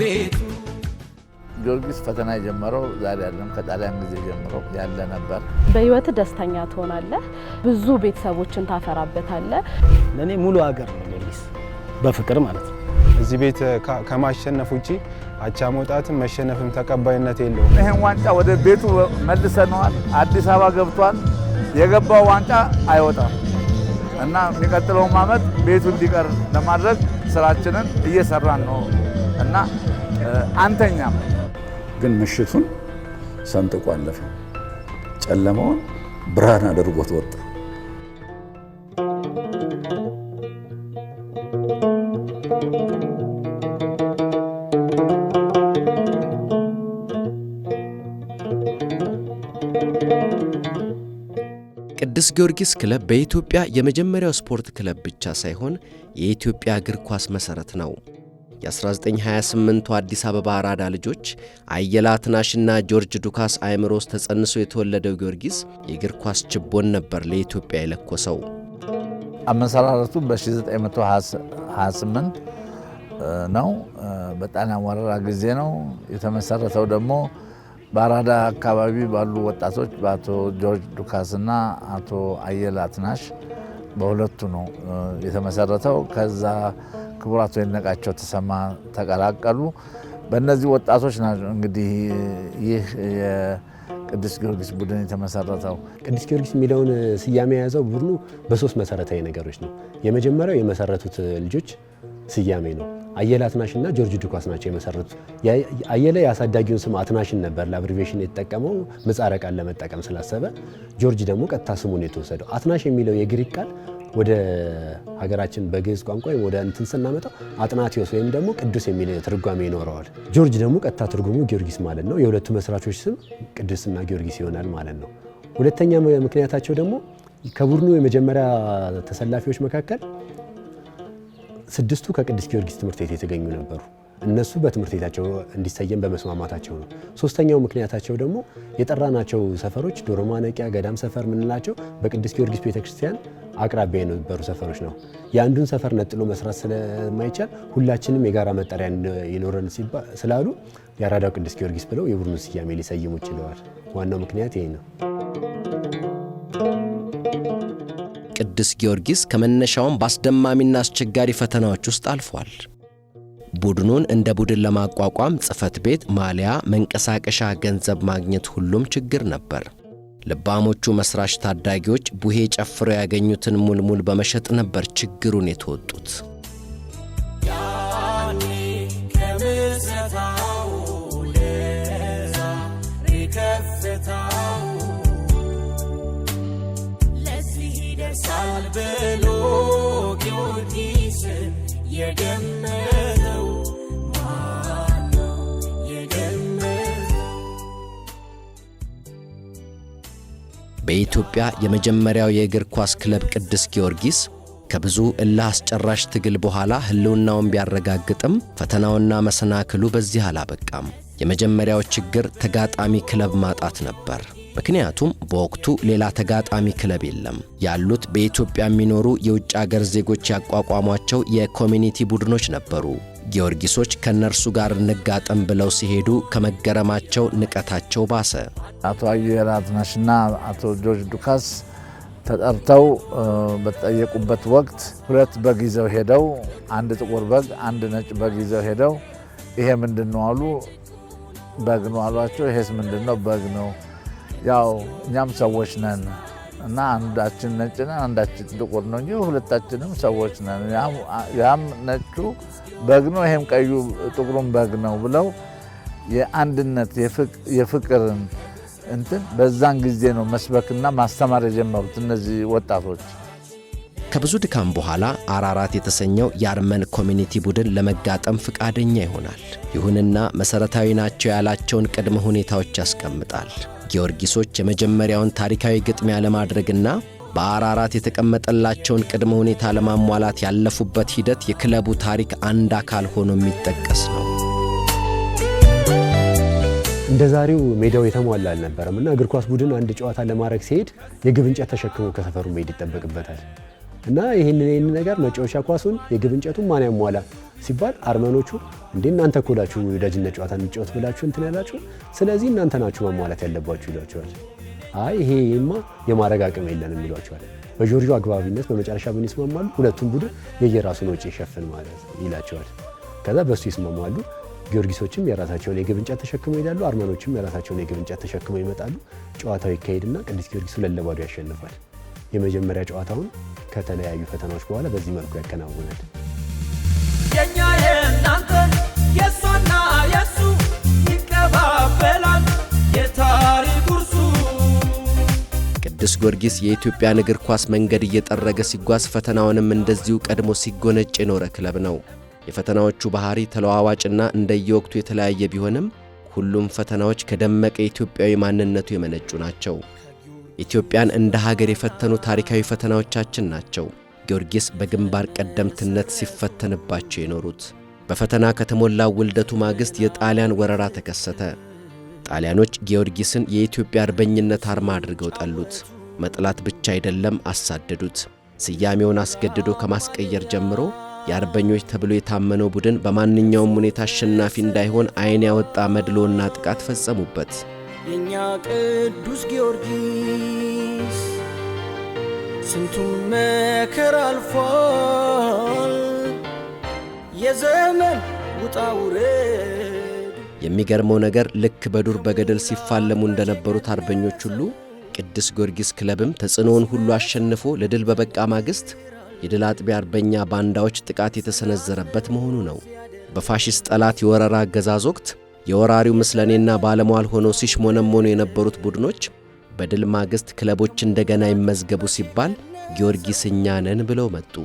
ቤቱ። ጊዮርጊስ ፈተና የጀመረው ዛሬ አይደለም፣ ከጣሊያን ጊዜ ጀምሮ ያለ ነበር። በህይወት ደስተኛ ትሆናለህ። ብዙ ቤተሰቦችን ታፈራበታለህ። ለእኔ ሙሉ ሀገር ነው ጊዮርጊስ፣ በፍቅር ማለት ነው። እዚህ ቤት ከማሸነፍ ውጪ አቻ መውጣትም መሸነፍም ተቀባይነት የለውም። ይህን ዋንጫ ወደ ቤቱ መልሰነዋል። አዲስ አበባ ገብቷል። የገባው ዋንጫ አይወጣም እና የሚቀጥለውም ዓመት ቤቱ እንዲቀር ለማድረግ ስራችንን እየሰራን ነው እና አንተኛም። ግን ምሽቱን ሰንጥቆ አለፈ። ጨለማውን ብርሃን አድርጎት ወጣ። ቅዱስ ጊዮርጊስ ክለብ በኢትዮጵያ የመጀመሪያው ስፖርት ክለብ ብቻ ሳይሆን የኢትዮጵያ እግር ኳስ መሠረት ነው። የ1928ቱ አዲስ አበባ አራዳ ልጆች አየለ አትናሽና ጆርጅ ዱካስ አእምሮ ውስጥ ተጸንሶ የተወለደው ጊዮርጊስ የእግር ኳስ ችቦን ነበር ለኢትዮጵያ የለኮሰው። አመሰራረቱ በ1928 ነው። በጣሊያን ወረራ ጊዜ ነው የተመሰረተው። ደግሞ በአራዳ አካባቢ ባሉ ወጣቶች በአቶ ጆርጅ ዱካስና አቶ አየለ አትናሽ በሁለቱ ነው የተመሰረተው። ከዛ ክቡር አቶ ይድነቃቸው ተሰማ ተቀላቀሉ። በእነዚህ ወጣቶች ናቸው እንግዲህ ይህ የቅዱስ ጊዮርጊስ ቡድን የተመሰረተው። ቅዱስ ጊዮርጊስ የሚለውን ስያሜ የያዘው ቡድኑ በሶስት መሰረታዊ ነገሮች ነው። የመጀመሪያው የመሰረቱት ልጆች ስያሜ ነው። አየለ አትናሽ እና ጆርጅ ዱካስ ናቸው የመሰረቱት። አየለ የአሳዳጊውን ስም አትናሽን ነበር ለ abbreviation የተጠቀመው፣ ምህጻረ ቃል ለመጠቀም ስላሰበ፣ ጆርጅ ደግሞ ቀጥታ ስሙን የተወሰደው። አትናሽ የሚለው የግሪክ ቃል ወደ ሀገራችን በግዕዝ ቋንቋ ወይም ወደ እንትን ስናመጣው አጥናቴዎስ ወይም ደግሞ ቅዱስ የሚል ትርጓሜ ይኖረዋል። ጆርጅ ደግሞ ቀጥታ ትርጉሙ ጊዮርጊስ ማለት ነው። የሁለቱ መስራቾች ስም ቅዱስና ጊዮርጊስ ይሆናል ማለት ነው። ሁለተኛ ምክንያታቸው ደግሞ ከቡድኑ የመጀመሪያ ተሰላፊዎች መካከል ስድስቱ ከቅዱስ ጊዮርጊስ ትምህርት ቤት የተገኙ ነበሩ። እነሱ በትምህርት ቤታቸው እንዲሰየም በመስማማታቸው ነው። ሶስተኛው ምክንያታቸው ደግሞ የጠራናቸው ሰፈሮች ዶሮ ማነቂያ፣ ገዳም ሰፈር የምንላቸው በቅዱስ ጊዮርጊስ ቤተክርስቲያን አቅራቢያ የነበሩ ሰፈሮች ነው። የአንዱን ሰፈር ነጥሎ መስራት ስለማይቻል ሁላችንም የጋራ መጠሪያ ይኖረን ስላሉ የአራዳው ቅዱስ ጊዮርጊስ ብለው የቡድኑ ስያሜ ሊሰይሙ ችለዋል። ዋናው ምክንያት ይሄ ነው። ቅዱስ ጊዮርጊስ ከመነሻውም በአስደማሚና አስቸጋሪ ፈተናዎች ውስጥ አልፏል። ቡድኑን እንደ ቡድን ለማቋቋም ጽሕፈት ቤት፣ ማሊያ፣ መንቀሳቀሻ ገንዘብ ማግኘት ሁሉም ችግር ነበር። ልባሞቹ መስራች ታዳጊዎች ቡሄ ጨፍረው ያገኙትን ሙልሙል በመሸጥ ነበር ችግሩን የተወጡት። ያኔ ከምስረታው ለዛሬ ከፍታው ለዚህ ይደርሳል ብሎ ጊዮርጊስን የገመተው ማነው የገመተው? በኢትዮጵያ የመጀመሪያው የእግር ኳስ ክለብ ቅዱስ ጊዮርጊስ ከብዙ እልህ አስጨራሽ ትግል በኋላ ሕልውናውን ቢያረጋግጥም ፈተናውና መሰናክሉ በዚህ አላበቃም። የመጀመሪያው ችግር ተጋጣሚ ክለብ ማጣት ነበር። ምክንያቱም በወቅቱ ሌላ ተጋጣሚ ክለብ የለም። ያሉት በኢትዮጵያ የሚኖሩ የውጭ አገር ዜጎች ያቋቋሟቸው የ community ቡድኖች ነበሩ። ጊዮርጊሶች ከእነርሱ ጋር እንጋጠም ብለው ሲሄዱ ከመገረማቸው ንቀታቸው ባሰ። አቶ አየለ አትናሽና አቶ ጆርጅ ዱካስ ተጠርተው በተጠየቁበት ወቅት ሁለት በግ ይዘው ሄደው፣ አንድ ጥቁር በግ፣ አንድ ነጭ በግ ይዘው ሄደው ይሄ ምንድን ነው አሉ። በግ ነው አሏቸው። ይሄስ ምንድን ነው? በግ ነው። ያው እኛም ሰዎች ነን እና አንዳችን ነጭ ነን፣ አንዳችን ጥቁር ነው እንጂ ሁለታችንም ሰዎች ነን። ያም ነጩ በግ ነው፣ ይሄም ቀዩ ጥቁሩም በግ ነው ብለው የአንድነት የፍቅርን እንትን በዛን ጊዜ ነው መስበክና ማስተማር የጀመሩት እነዚህ ወጣቶች። ከብዙ ድካም በኋላ አራራት የተሰኘው የአርመን community ቡድን ለመጋጠም ፍቃደኛ ይሆናል። ይሁንና መሠረታዊ ናቸው ያላቸውን ቅድመ ሁኔታዎች ያስቀምጣል። ጊዮርጊሶች የመጀመሪያውን ታሪካዊ ግጥሚያ ለማድረግና በአራራት የተቀመጠላቸውን ቅድመ ሁኔታ ለማሟላት ያለፉበት ሂደት የክለቡ ታሪክ አንድ አካል ሆኖ የሚጠቀስ ነው። እንደ ዛሬው ሜዳው የተሟላ አልነበረም እና እግር ኳስ ቡድን አንድ ጨዋታ ለማድረግ ሲሄድ የግብ እንጨት ተሸክሞ ከሰፈሩ መሄድ ይጠበቅበታል። እና ይህንን ነገር መጫወቻ ኳሱን የግብ እንጨቱን ማን ያሟላ ሲባል አርመኖቹ እንዴ እናንተ እኮ ናችሁ የወዳጅነት ጨዋታ እንጫወት ብላችሁ እንትን ያላችሁ፣ ስለዚህ እናንተ ናችሁ ማሟላት ያለባችሁ ይሏቸዋል። አይ ይሄማ የማድረግ አቅም የለንም ይሏቸዋል። በጆርጆ አግባቢነት በመጨረሻ ምን ይስማማሉ? ሁለቱም ቡድን የየራሱን ወጪ ይሸፍን ማለት ይላቸዋል። ከዛ በሱ ይስማማሉ። ጊዮርጊሶችም የራሳቸውን የግብ እንጨት ተሸክመው ይሄዳሉ። አርመኖችም የራሳቸውን የግብ እንጨት ተሸክመው ይመጣሉ። ጨዋታው ይካሄድና ቅዱስ ጊዮርጊስ 2-0 ያሸንፋል። የመጀመሪያ ጨዋታውን ከተለያዩ ፈተናዎች በኋላ በዚህ መልኩ ያከናውናል። የኛ የእናንተ የሷና የሱ ይቀባበላል የታሪክ ውርሱ። ቅዱስ ጊዮርጊስ የኢትዮጵያን እግር ኳስ መንገድ እየጠረገ ሲጓዝ ፈተናውንም እንደዚሁ ቀድሞ ሲጎነጭ የኖረ ክለብ ነው። የፈተናዎቹ ባህሪ ተለዋዋጭና እንደየወቅቱ የተለያየ ቢሆንም ሁሉም ፈተናዎች ከደመቀ ኢትዮጵያዊ ማንነቱ የመነጩ ናቸው። ኢትዮጵያን እንደ ሀገር የፈተኑ ታሪካዊ ፈተናዎቻችን ናቸው ጊዮርጊስ በግንባር ቀደምትነት ሲፈተንባቸው የኖሩት። በፈተና ከተሞላው ውልደቱ ማግስት የጣሊያን ወረራ ተከሰተ። ጣሊያኖች ጊዮርጊስን የኢትዮጵያ አርበኝነት አርማ አድርገው ጠሉት። መጥላት ብቻ አይደለም፣ አሳደዱት። ስያሜውን አስገድዶ ከማስቀየር ጀምሮ የአርበኞች ተብሎ የታመነው ቡድን በማንኛውም ሁኔታ አሸናፊ እንዳይሆን ዓይን ያወጣ መድሎና ጥቃት ፈጸሙበት። የኛ ቅዱስ ጊዮርጊስ ስንቱን መከራ አልፏል። የዘመን ውጣ ውረድ። የሚገርመው ነገር ልክ በዱር በገደል ሲፋለሙ እንደነበሩት አርበኞች ሁሉ ቅዱስ ጊዮርጊስ ክለብም ተጽዕኖውን ሁሉ አሸንፎ ለድል በበቃ ማግስት የድል አጥቢያ አርበኛ ባንዳዎች ጥቃት የተሰነዘረበት መሆኑ ነው። በፋሽስት ጠላት የወረራ አገዛዝ ወቅት የወራሪው ምስለኔና ባለሟል ሆነው ሲሽሞነሞኑ የነበሩት ቡድኖች በድል ማግስት ክለቦች እንደገና ይመዝገቡ ሲባል ጊዮርጊስ እኛ ነን ብለው መጡ።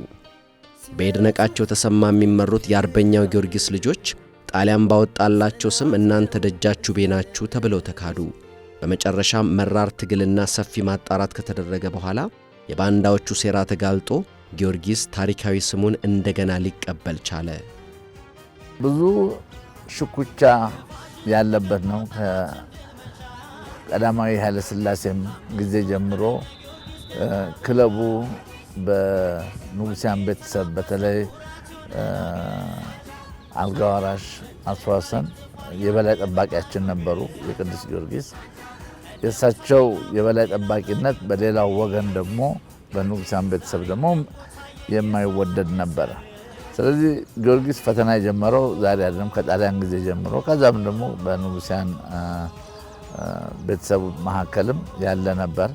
በይድነቃቸው ተሰማ የሚመሩት የአርበኛው ጊዮርጊስ ልጆች ጣሊያን ባወጣላቸው ስም እናንተ ደጃችሁ ናችሁ ተብለው ተካዱ። በመጨረሻም መራር ትግልና ሰፊ ማጣራት ከተደረገ በኋላ የባንዳዎቹ ሴራ ተጋልጦ ጊዮርጊስ ታሪካዊ ስሙን እንደገና ሊቀበል ቻለ። ብዙ ሽኩቻ ያለበት ነው። ከቀዳማዊ ኃይለ ሥላሴም ጊዜ ጀምሮ ክለቡ በንጉሲያን ቤተሰብ በተለይ አልጋ ወራሽ አስፋወሰን የበላይ ጠባቂያችን ነበሩ። የቅዱስ ጊዮርጊስ የእሳቸው የበላይ ጠባቂነት በሌላው ወገን ደግሞ በንጉሳን ቤተሰብ ደግሞ የማይወደድ ነበረ። ስለዚህ ጊዮርጊስ ፈተና የጀመረው ዛሬ አይደለም፣ ከጣሊያን ጊዜ ጀምሮ ከዛም ደግሞ በንጉሳን ቤተሰብ መካከልም ያለ ነበር።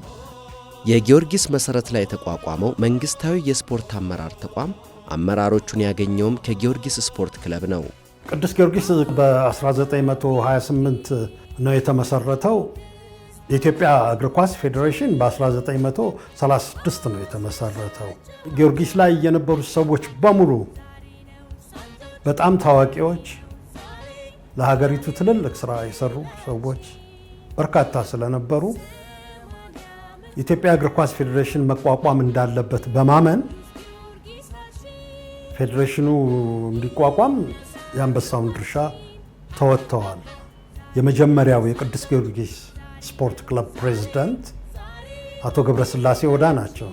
የጊዮርጊስ መሠረት ላይ የተቋቋመው መንግሥታዊ የስፖርት አመራር ተቋም አመራሮቹን ያገኘውም ከጊዮርጊስ ስፖርት ክለብ ነው። ቅዱስ ጊዮርጊስ በ1928 ነው የተመሰረተው። የኢትዮጵያ እግር ኳስ ፌዴሬሽን በ1936 ነው የተመሰረተው። ጊዮርጊስ ላይ የነበሩት ሰዎች በሙሉ በጣም ታዋቂዎች፣ ለሀገሪቱ ትልልቅ ስራ የሰሩ ሰዎች በርካታ ስለነበሩ የኢትዮጵያ እግር ኳስ ፌዴሬሽን መቋቋም እንዳለበት በማመን ፌዴሬሽኑ እንዲቋቋም የአንበሳውን ድርሻ ተወጥተዋል። የመጀመሪያው የቅዱስ ጊዮርጊስ ስፖርት ክለብ ፕሬዝዳንት አቶ ገብረስላሴ ኦዳ ናቸው።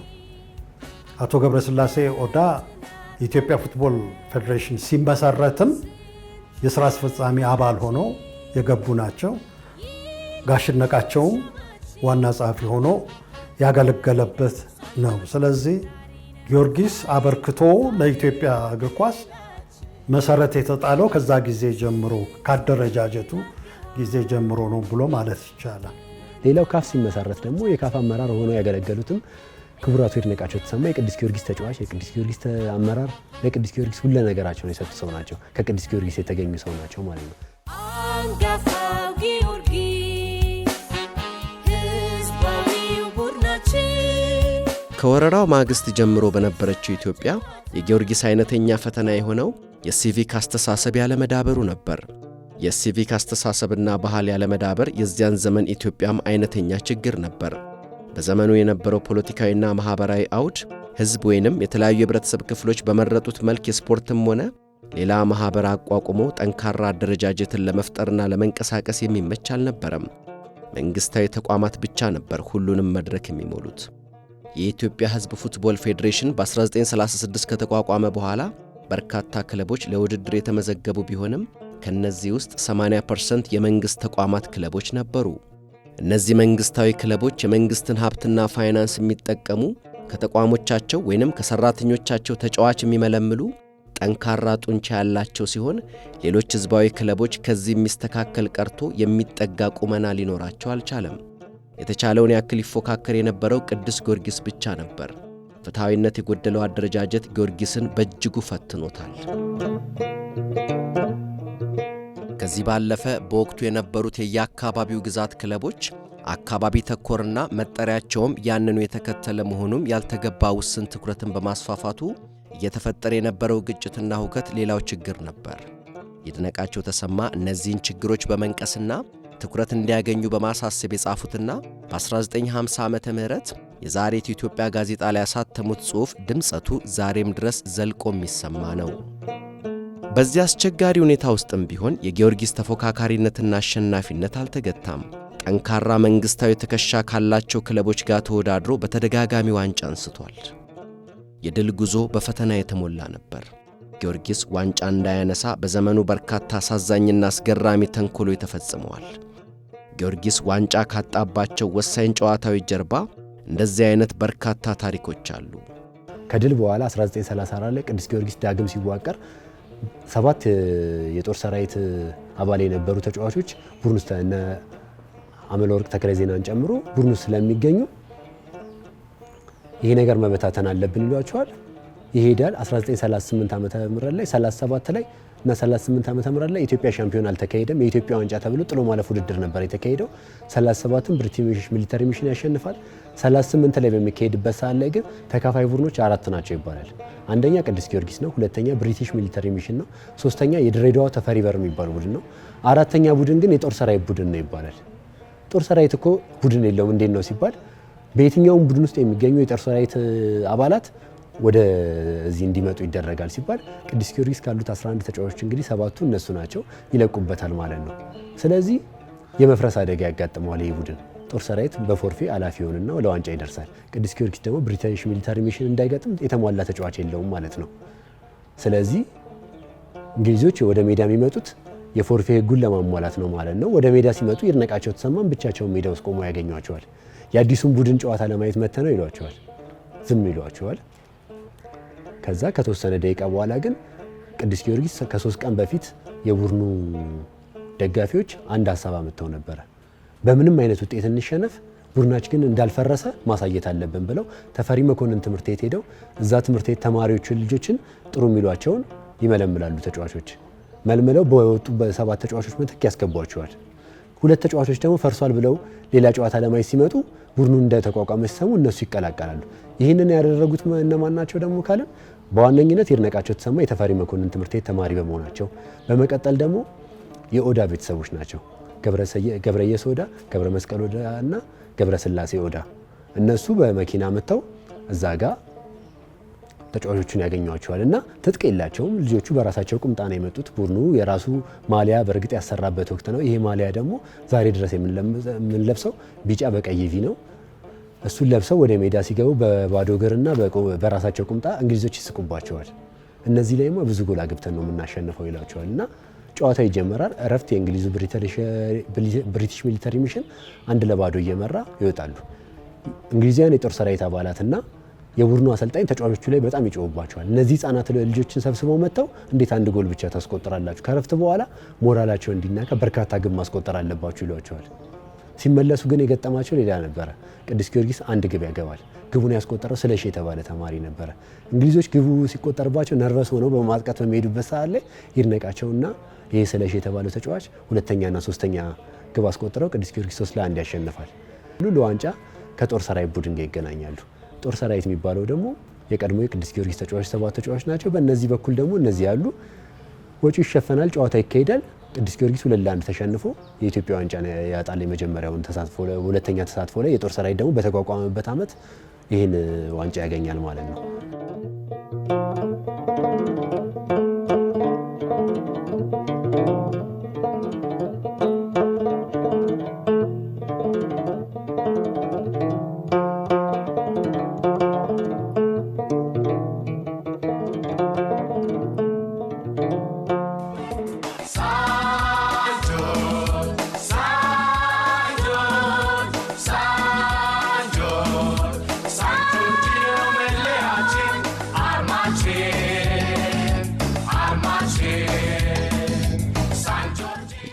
አቶ ገብረስላሴ ኦዳ የኢትዮጵያ football ፌዴሬሽን ሲመሰረትም የስራ አስፈጻሚ አባል ሆነው የገቡ ናቸው። ጋሽ ይድነቃቸውም ዋና ጸሐፊ ሆኖ ያገለገለበት ነው። ስለዚህ ጊዮርጊስ አበርክቶ ለኢትዮጵያ እግር ኳስ መሰረት የተጣለው ከዛ ጊዜ ጀምሮ፣ ካደረጃጀቱ ጊዜ ጀምሮ ነው ብሎ ማለት ይቻላል። ሌላው ካፍ ሲመሰረት ደግሞ የካፍ አመራር ሆነው ያገለገሉትም ክቡር አቶ ይድነቃቸው ተሰማ የቅዱስ ጊዮርጊስ ተጫዋች፣ የቅዱስ ጊዮርጊስ አመራር፣ ለቅዱስ ጊዮርጊስ ሁለ ነገራቸውን የሰጡ ሰው ናቸው። ከቅዱስ ጊዮርጊስ የተገኙ ሰው ናቸው ማለት ነው። አንጋፋው ጊዮርጊስ ህዝባዊው ቡድናችን። ከወረራው ማግስት ጀምሮ በነበረችው ኢትዮጵያ የጊዮርጊስ አይነተኛ ፈተና የሆነው የሲቪክ አስተሳሰብ ያለመዳበሩ ነበር። የሲቪክ አስተሳሰብና ባህል ያለመዳበር የዚያን ዘመን ኢትዮጵያም አይነተኛ ችግር ነበር። በዘመኑ የነበረው ፖለቲካዊና ማኅበራዊ አውድ ሕዝብ ወይንም የተለያዩ የህብረተሰብ ክፍሎች በመረጡት መልክ የስፖርትም ሆነ ሌላ ማኅበር አቋቁሞ ጠንካራ አደረጃጀትን ለመፍጠርና ለመንቀሳቀስ የሚመች አልነበረም። መንግሥታዊ ተቋማት ብቻ ነበር ሁሉንም መድረክ የሚሞሉት። የኢትዮጵያ ሕዝብ ፉትቦል ፌዴሬሽን በ1936 ከተቋቋመ በኋላ በርካታ ክለቦች ለውድድር የተመዘገቡ ቢሆንም ከነዚህ ውስጥ 80% የመንግሥት ተቋማት ክለቦች ነበሩ። እነዚህ መንግሥታዊ ክለቦች የመንግሥትን ሀብትና ፋይናንስ የሚጠቀሙ፣ ከተቋሞቻቸው ወይንም ከሠራተኞቻቸው ተጫዋች የሚመለምሉ፣ ጠንካራ ጡንቻ ያላቸው ሲሆን ሌሎች ሕዝባዊ ክለቦች ከዚህ የሚስተካከል ቀርቶ የሚጠጋ ቁመና ሊኖራቸው አልቻለም። የተቻለውን ያክል ይፎካከር የነበረው ቅዱስ ጊዮርጊስ ብቻ ነበር። ፍትሐዊነት የጎደለው አደረጃጀት ጊዮርጊስን በእጅጉ ፈትኖታል። ከዚህ ባለፈ በወቅቱ የነበሩት የየአካባቢው ግዛት ክለቦች አካባቢ ተኮርና መጠሪያቸውም ያንኑ የተከተለ መሆኑም ያልተገባ ውስን ትኩረትን በማስፋፋቱ እየተፈጠረ የነበረው ግጭትና ሁከት ሌላው ችግር ነበር። ይድነቃቸው ተሰማ እነዚህን ችግሮች በመንቀስና ትኩረት እንዲያገኙ በማሳሰብ የጻፉትና በ1950 ዓመተ ምህረት የዛሬቱ ኢትዮጵያ ጋዜጣ ላይ ያሳተሙት ጽሑፍ ድምጸቱ ዛሬም ድረስ ዘልቆ የሚሰማ ነው። በዚህ አስቸጋሪ ሁኔታ ውስጥም ቢሆን የጊዮርጊስ ተፎካካሪነትና አሸናፊነት አልተገታም። ጠንካራ መንግሥታዊ ትከሻ ካላቸው ክለቦች ጋር ተወዳድሮ በተደጋጋሚ ዋንጫ አንስቷል። የድል ጉዞ በፈተና የተሞላ ነበር። ጊዮርጊስ ዋንጫ እንዳያነሳ በዘመኑ በርካታ አሳዛኝና አስገራሚ ተንኮሎች ተፈጽመዋል። ጊዮርጊስ ዋንጫ ካጣባቸው ወሳኝ ጨዋታዎች ጀርባ እንደዚህ አይነት በርካታ ታሪኮች አሉ። ከድል በኋላ 1934 ላይ ቅዱስ ጊዮርጊስ ዳግም ሲዋቀር 7 የጦር ሰራዊት አባል የነበሩ ተጫዋቾች ቡድን ውስጥ እነ አመለወርቅ ተክለ ዜናን ጨምሮ ቡድን ውስጥ ስለሚገኙ ይሄ ነገር መበታተን አለብን ይሏቸዋል። ይሄዳል። 1938 ዓመተ ምህረት ላይ 37 ላይ እና 38 ዓመተ ምህረት ላይ ኢትዮጵያ ሻምፒዮን አልተካሄደም። የኢትዮጵያ ዋንጫ ተብሎ ጥሎ ማለፍ ውድድር ነበር የተካሄደው። 37ም British Military Mission ያሸንፋል። 38 ላይ በሚካሄድበት ሰዓት ላይ ግን ተካፋይ ቡድኖች 4 ናቸው ይባላል። አንደኛ ቅዱስ ጊዮርጊስ ነው፣ ሁለተኛ British Military Mission ነው፣ ሶስተኛ የድሬዳዋ ተፈሪ በር የሚባል ቡድን ነው፣ አራተኛ ቡድን ግን የጦር ሰራዊት ቡድን ነው ይባላል። ጦር ሰራዊት እኮ ቡድን የለውም እንዴት ነው ሲባል በየትኛውም ቡድን ውስጥ የሚገኙ የጦር ሰራዊት አባላት ወደዚህ እንዲመጡ ይደረጋል ሲባል ቅዱስ ጊዮርጊስ ካሉት 11 ተጫዋቾች እንግዲህ 7ቱ እነሱ ናቸው፣ ይለቁበታል ማለት ነው። ስለዚህ የመፍረስ አደጋ ያጋጥመዋል ይህ ቡድን። ጦር ሰራዊት በፎርፌ አላፊ ይሆንና ለዋንጫ ይደርሳል። ቅዱስ ጊዮርጊስ ደግሞ British Military Mission እንዳይገጥም የተሟላ ተጫዋች የለውም ማለት ነው። ስለዚህ እንግሊዞች ወደ ሜዳ የሚመጡት የፎርፌ ሕጉን ለማሟላት ነው ማለት ነው። ወደ ሜዳ ሲመጡ ይድነቃቸው ተሰማን ብቻቸውን ሜዳ ውስጥ ቆመው ያገኟቸዋል። የአዲሱን ቡድን ጨዋታ ለማየት መተነው ይሏቸዋል። ዝም ይሏቸዋል። ከዛ ከተወሰነ ደቂቃ በኋላ ግን ቅዱስ ጊዮርጊስ ከ3 ቀን በፊት የቡድኑ ደጋፊዎች አንድ ሀሳብ አመጣው ነበር። በምንም አይነት ውጤት እንሸነፍ ቡድናችን ግን እንዳልፈረሰ ማሳየት አለብን ብለው ተፈሪ መኮንን ትምህርት ቤት ሄደው እዛ ትምህርት ቤት ተማሪዎችን ልጆችን ጥሩ የሚሏቸውን ይመለምላሉ። ተጫዋቾች መልምለው በወጡ በ7 ተጫዋቾች ምትክ ያስገቧቸዋል። 2 ተጫዋቾች ደግሞ ፈርሷል ብለው ሌላ ጨዋታ ለማየት ሲመጡ ቡድኑ እንደተቋቋመ ሲሰሙ እነሱ ይቀላቀላሉ። ይህንን ያደረጉት እነማን ናቸው ደግሞ ካልን በዋነኝነት ይድነቃቸው ተሰማ የተፈሪ መኮንን ትምህርት ቤት ተማሪ በመሆናቸው፣ በመቀጠል ደግሞ የኦዳ ቤተሰቦች ናቸው። ገብረየስ ኦዳ፣ ገብረ መስቀል ኦዳ እና ገብረ ስላሴ ኦዳ። እነሱ በመኪና መጥተው እዛ ጋር ተጫዋቾቹን ያገኟቸዋል እና ትጥቅ የላቸውም። ልጆቹ በራሳቸው ቁምጣ ነው የመጡት። ቡድኑ የራሱ ማሊያ በእርግጥ ያሰራበት ወቅት ነው። ይሄ ማሊያ ደግሞ ዛሬ ድረስ የምንለብሰው ቢጫ በቀይ V ነው። እሱን ለብሰው ወደ ሜዳ ሲገቡ በባዶ እግርና በራሳቸው ቁምጣ እንግሊዞች ይስቁባቸዋል። እነዚህ ላይማ ብዙ ጎል አግብተን ነው የምናሸንፈው ይሏቸዋል እና ጨዋታው ይጀመራል። እረፍት የእንግሊዙ British Military Mission 1-0 እየመራ ይወጣሉ። እንግሊዛውያን የጦር ሰራዊት አባላትና የቡድኑ አሰልጣኝ ተጫዋቾቹ ላይ በጣም ይጮሁባቸዋል። እነዚህ ህጻናት ልጆችን ሰብስበው መጥተው እንዴት አንድ ጎል ብቻ ታስቆጥራላችሁ? ከረፍት በኋላ ሞራላቸው እንዲናካ በርካታ ግብ ማስቆጠር አለባችሁ ይሏቸዋል። ሲመለሱ ግን የገጠማቸው ሌላ ነበረ። ቅዱስ ጊዮርጊስ አንድ ግብ ያገባል። ግቡን ያስቆጠረው ስለሺ የተባለ ተማሪ ነበረ። እንግሊዞች ግቡ ሲቆጠርባቸው nervous ሆነው በማጥቃት በሚሄዱበት ሰዓት ላይ ይድነቃቸውና ይሄ ስለሺ የተባለው ተጫዋች ሁለተኛና ሶስተኛ ግብ አስቆጥረው ቅዱስ ጊዮርጊስ 3-1 ያሸንፋል። ለዋንጫ ከጦር ሰራዊት ቡድን ጋር ይገናኛሉ። ጦር ሰራዊት የሚባለው ደግሞ የቀድሞ የቅዱስ ጊዮርጊስ ተጫዋች 7 ተጫዋች ናቸው። በእነዚህ በኩል ደግሞ እነዚህ ያሉ ወጪው ይሸፈናል፣ ጨዋታ ይካሄዳል። ቅዱስ ጊዮርጊስ 2-1 ተሸንፎ የኢትዮጵያ ዋንጫ ያጣል። የመጀመሪያውን ተሳትፎ ሁለተኛ ተሳትፎ ላይ የጦር ሰራዊት ደግሞ በተቋቋመበት አመት ይሄን ዋንጫ ያገኛል ማለት ነው።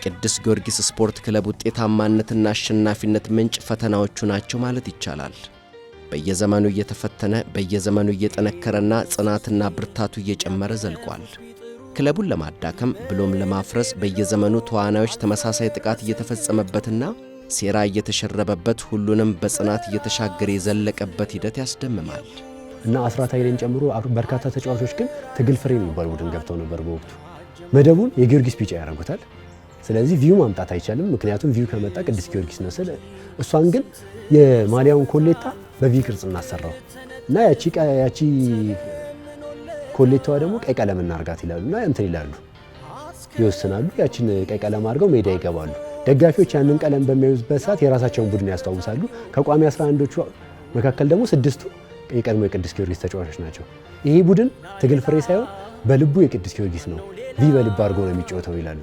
የቅዱስ ጊዮርጊስ ስፖርት ክለብ ውጤታማነትና አሸናፊነት ምንጭ ፈተናዎቹ ናቸው ማለት ይቻላል። በየዘመኑ እየተፈተነ፣ በየዘመኑ እየጠነከረና ጽናትና ብርታቱ እየጨመረ ዘልቋል። ክለቡን ለማዳከም ብሎም ለማፍረስ በየዘመኑ ተዋናዮች ተመሳሳይ ጥቃት እየተፈጸመበትና ሴራ እየተሸረበበት ሁሉንም በጽናት እየተሻገረ የዘለቀበት ሂደት ያስደምማል። እና አስራት ኃይሌን ጨምሮ በርካታ ተጫዋቾች ግን ትግል ፍሬ የሚባል ቡድን ገብተው ነበር በወቅቱ። መደቡን የጊዮርጊስ ቢጫ ያደርጉታል። ስለዚህ V ው ማምጣት አይቻልም። ምክንያቱም V ው ከመጣ ቅዱስ ጊዮርጊስ ነው ስል እሷን ግን የማሊያውን ኮሌታ በ V ቅርጽ እናሰራው እና ያቺ ኮሌታዋ ደግሞ ቀይ ቀለም እናርጋት ይላሉ እና እንትን ይላሉ፣ ይወስናሉ። ያቺን ቀይ ቀለም አድርገው ሜዳ ይገባሉ። ደጋፊዎች ያንን ቀለም በሚያዩበት ሰዓት የራሳቸውን ቡድን ያስታውሳሉ። ከቋሚ 11ዎቹ መካከል ደግሞ 6ቱ የቀድሞ የቅዱስ ጊዮርጊስ ተጫዋቾች ናቸው። ይሄ ቡድን ትግል ፍሬ ሳይሆን በልቡ የቅዱስ ጊዮርጊስ ነው፣ V በልብ አድርጎ ነው የሚጫወተው ይላሉ።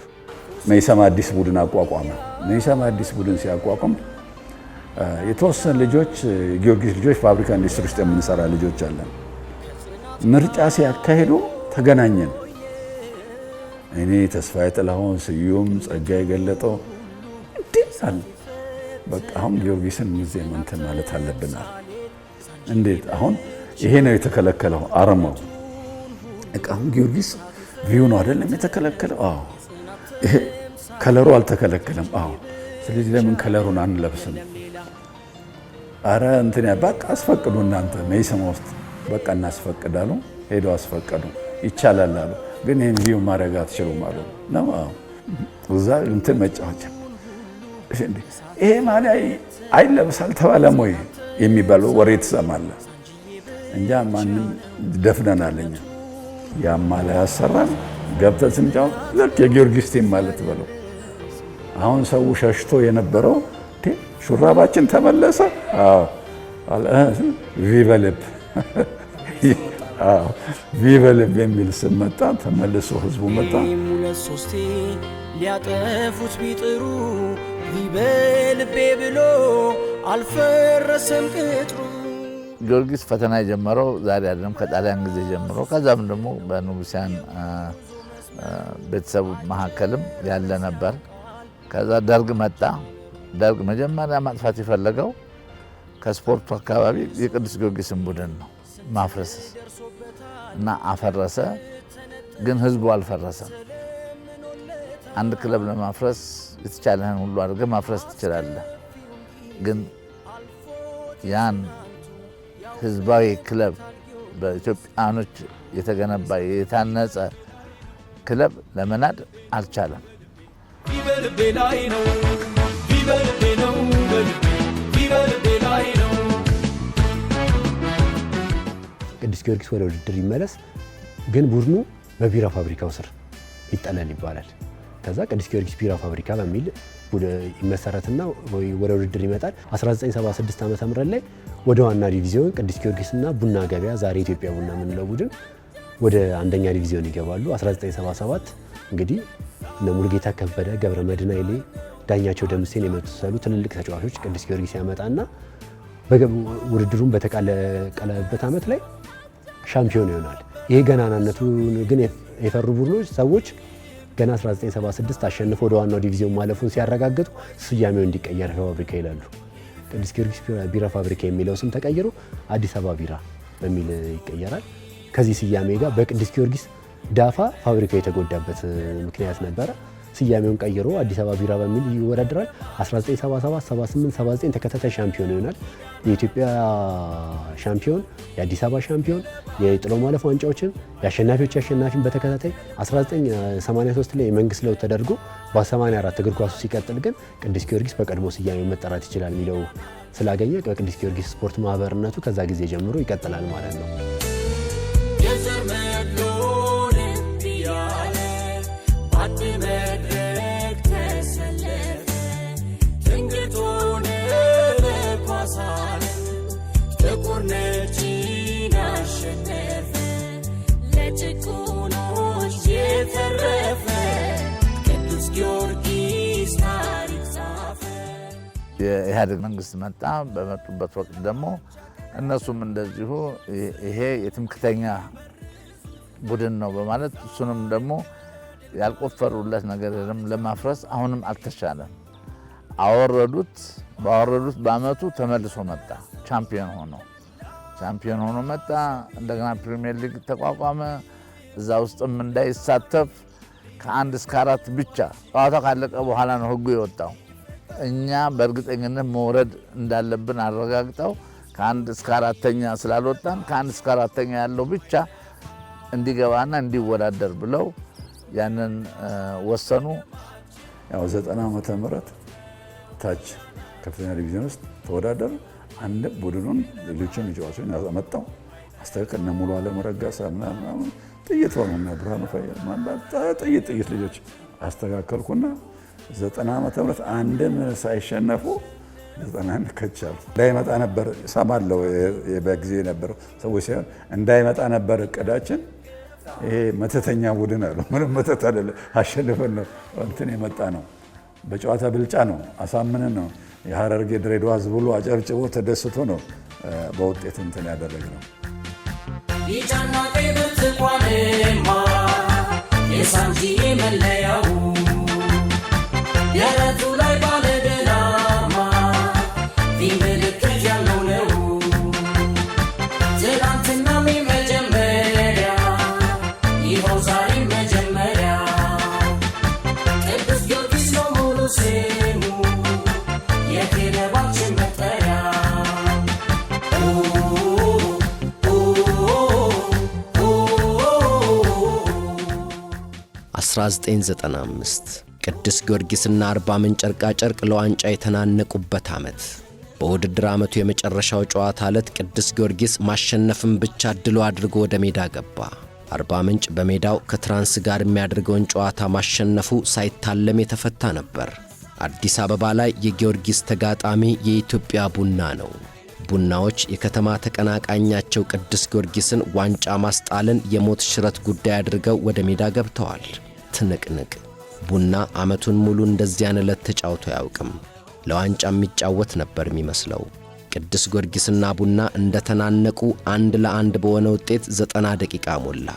መይሰም አዲስ ቡድን አቋቋመ። መይሰም አዲስ ቡድን ሲያቋቁም የተወሰኑ ልጆች፣ ጊዮርጊስ ልጆች፣ ፋብሪካ ኢንዱስትሪ ውስጥ የምንሰራ ልጆች አለን። ምርጫ ሲያካሂዱ ተገናኘን። እኔ፣ ተስፋዬ ጥላሁን፣ ስዩም ጸጋዬ ገለጠው እንዴት አለ፣ በቃ አሁን ጊዮርጊስን ሙዚየም እንትን ማለት አለብናል። እንዴት አሁን ይሄ ነው የተከለከለው አርማው። በቃ አሁን ጊዮርጊስ V ው ነው አይደለም የተከለከለው? አዎ። ይሄ color ኡ አልተከለከለም? አዎ። ስለዚህ ለምን color ኡን አንለብስም? አረ እንትን በቃ አስፈቅዱ እናንተ መይሰማ ውስጥ፣ በቃ እናስፈቅዳሉ። ሄደው አስፈቀዱ። ይቻላል አሉ። ግን ይሄን V ው ማድረግ አትችሉም አሉ። ነው አዎ። እዛ እንትን መጫወቻ ይሄ ማሊያ አይለብስ አልተባለም ወይ የሚባለው ወሬ ትሰማለህ። እንጃ ማንም ደፍነናል እኛ። ያ ማሊያ ያሰራን ገብተን ስንጫወት ልክ የጊዮርጊስ team ማለት በለው። አሁን ሰው ሸሽቶ የነበረው ሹራባችን ተመለሰ። አዎ፣ V በልብ፣ አዎ፣ V በልብ የሚል ስም መጣ። ተመልሶ ህዝቡ መጣ። ሁለት ሶስቴ ሊያጠፉት ቢጥሩ V በልቤ ብሎ አልፈረሰም ቅጥሩ። ጊዮርጊስ ፈተና የጀመረው ዛሬ አይደለም፣ ከጣሊያን ጊዜ ጀምሮ፣ ከዛም ደግሞ በንጉሲያን ቤተሰቡ መካከልም ያለ ነበር። ከዛ ደርግ መጣ። ደርግ መጀመሪያ ማጥፋት የፈለገው ከስፖርቱ አካባቢ የቅዱስ ጊዮርጊስን ቡድን ነው ማፍረስ እና አፈረሰ። ግን ህዝቡ አልፈረሰም። አንድ ክለብ ለማፍረስ የተቻለህን ሁሉ አድርገህ ማፍረስ ትችላለህ። ግን ያን ህዝባዊ ክለብ፣ በኢትዮጵያኖች የተገነባ የታነጸ ክለብ ለመናድ አልቻለም። በልቤ ላይ ነው፣ በልቤ ነው፣ በልቤ በልቤ ላይ ነው። ቅዱስ ጊዮርጊስ ወደ ውድድር ይመለስ፣ ግን ቡድኑ በቢራ ፋብሪካው ስር ይጠለል ይባላል። ከዛ ቅዱስ ጊዮርጊስ ቢራ ፋብሪካ በሚል ይመሰረትና ወደ ውድድር ይመጣል። 1976 ዓ.ም ላይ ወደ ዋና ዲቪዚዮን ቅዱስ ጊዮርጊስና ቡና ገበያ፣ ዛሬ ኢትዮጵያ ቡና የምንለው ቡድን፣ ወደ አንደኛ ዲቪዚዮን ይገባሉ። 1977 እንግዲህ እነ ሙሉጌታ ከበደ፣ ገብረ መድህን ኃይሌ፣ ዳኛቸው ደምሴን የመሰሉ ትልልቅ ተጫዋቾች ቅዱስ ጊዮርጊስ ያመጣና ውድድሩን በተቀላቀለበት ዓመት ላይ ሻምፒዮን ይሆናል። ይሄ ገናናነቱን ግን የፈሩ ቡድኖች ሰዎች ገና 1976 አሸንፎ ወደ ዋናው ዲቪዚዮን ማለፉን ሲያረጋግጡ ስያሜው እንዲቀየር ፋብሪካ ይላሉ። ቅዱስ ጊዮርጊስ ቢራ ፋብሪካ የሚለው ስም ተቀይሮ አዲስ አበባ ቢራ በሚል ይቀየራል። ከዚህ ስያሜ ጋር በቅዱስ ጊዮርጊስ ዳፋ ፋብሪካው የተጎዳበት ምክንያት ነበረ። ስያሜውን ቀይሮ አዲስ አበባ ቢራ በሚል ይወዳደራል። 1977፣ 78፣ 79 ተከታታይ ሻምፒዮን ይሆናል። የኢትዮጵያ ሻምፒዮን፣ የአዲስ አበባ ሻምፒዮን፣ የጥሎ ማለፍ ዋንጫዎችን፣ የአሸናፊዎች አሸናፊን በተከታታይ። 1983 ላይ የመንግስት ለውጥ ተደርጎ በ84 እግር ኳሱ ሲቀጥል ግን ቅዱስ ጊዮርጊስ በቀድሞ ስያሜው መጠራት ይችላል የሚለው ስላገኘ በቅዱስ ጊዮርጊስ ስፖርት ማህበርነቱ ከዛ ጊዜ ጀምሮ ይቀጥላል ማለት ነው። የዘር መድሎን እምቢ አለ፣ በአንድ መድረክ ተሰለፈ፣ ትንግርት ሆነ በኳስ ዓለም፣ ጥቁር ነጭን አሸነፈ፣ ለጭቁኖች የተረፈ ቅዱስ ጊዮርጊስ ታሪክ ጻፈ። የኢህአዴግ መንግስት መጣ። በመጡበት ወቅት ደግሞ እነሱም እንደዚሁ ይሄ የትምክተኛ ቡድን ነው በማለት እሱንም ደግሞ ያልቆፈሩለት ነገር የለም ለማፍረስ። አሁንም አልተቻለም። አወረዱት። ባወረዱት በአመቱ ተመልሶ መጣ። ቻምፒዮን ሆኖ መጣ። እንደገና ፕሪሚየር ሊግ ተቋቋመ። እዛ ውስጥም እንዳይሳተፍ ከአንድ እስከ አራት ብቻ፣ ጨዋታው ካለቀ በኋላ ነው ህጉ የወጣው። እኛ በእርግጠኝነት መውረድ እንዳለብን አረጋግጠው ከአንድ እስከ አራተኛ ስላልወጣን ከአንድ እስከ አራተኛ ያለው ብቻ እንዲገባና እንዲወዳደር ብለው ያንን ወሰኑ። ያው 90 ዓመተ ምህረት ታች ከፍተኛ ዲቪዥን ውስጥ ተወዳደር። አንድ ቡድኑን ሌሎችን ተጫዋቾች መጣው አስተካከል። እነ ሙሉ አለም ረጋሳ ምናምን ጥይት ሆኑ፣ እነ ብርሃኑ ፈያ ጥይት ጥይት ልጆች አስተካከልኩና 90 ዓመተ ምህረት አንድም ሳይሸነፉ 91 ከቻሉ። እንዳይመጣ ነበር እሰማለሁ፣ በጊዜ የነበረው ሰዎች ሳይሆን እንዳይመጣ ነበር እቅዳችን። ይሄ መተተኛ ቡድን አሉ። ምንም መተት አይደለም፣ አሸንፈን ነው እንትን የመጣ ነው። በጨዋታ ብልጫ ነው፣ አሳምነን ነው። የሀረርጌ ድሬዳዋ ህዝብ ሁሉ አጨብጭቦ ተደስቶ ነው በውጤት እንትን ያደረግነው። ቢጫና ቀይ ብርቱካንማ የሳንጂዬ መለያው፣ ደረቱ ላይ ባለድል አርማ V ምልክት ያለው ነው። ትናንትናም የመጀመሪያ፣ ይኸው ዛሬም መጀመሪያ፣ ቅዱስ ጊዮርጊስ ነው ሙሉ ስሙ የክለባችን መጠሪያ። 1995 ቅዱስ ጊዮርጊስና አርባ ምንጭ ጨርቃ ጨርቅ ለዋንጫ የተናነቁበት ዓመት። በውድድር ዓመቱ የመጨረሻው ጨዋታ ዕለት ቅዱስ ጊዮርጊስ ማሸነፍን ብቻ ድሉ አድርጎ ወደ ሜዳ ገባ። አርባ ምንጭ በሜዳው ከትራንስ ጋር የሚያደርገውን ጨዋታ ማሸነፉ ሳይታለም የተፈታ ነበር። አዲስ አበባ ላይ የጊዮርጊስ ተጋጣሚ የኢትዮጵያ ቡና ነው። ቡናዎች የከተማ ተቀናቃኛቸው ቅዱስ ጊዮርጊስን ዋንጫ ማስጣልን የሞት ሽረት ጉዳይ አድርገው ወደ ሜዳ ገብተዋል። ትንቅንቅ። ቡና ዓመቱን ሙሉ እንደዚያን ዕለት ተጫውቶ አያውቅም። ለዋንጫ የሚጫወት ነበር የሚመስለው። ቅዱስ ጊዮርጊስና ቡና እንደተናነቁ 1-1 በሆነ ውጤት 90 ደቂቃ ሞላ።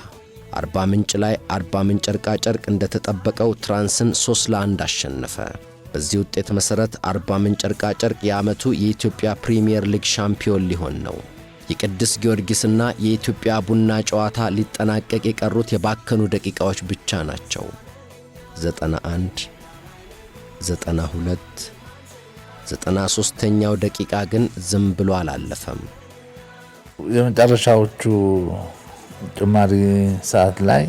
አርባ ምንጭ ላይ አርባ ምንጭ ጨርቃ ጨርቅ እንደተጠበቀው ትራንስን 3-1 አሸነፈ። በዚህ ውጤት መሠረት አርባ ምንጭ ጨርቃ ጨርቅ የዓመቱ የኢትዮጵያ ፕሪምየር ሊግ ሻምፒዮን ሊሆን ነው። የቅዱስ ጊዮርጊስና የኢትዮጵያ ቡና ጨዋታ ሊጠናቀቅ የቀሩት የባከኑ ደቂቃዎች ብቻ ናቸው። 91፣ 92፣ 93ኛው ደቂቃ ግን ዝም ብሎ አላለፈም። የመጨረሻዎቹ ጭማሪ ሰዓት ላይ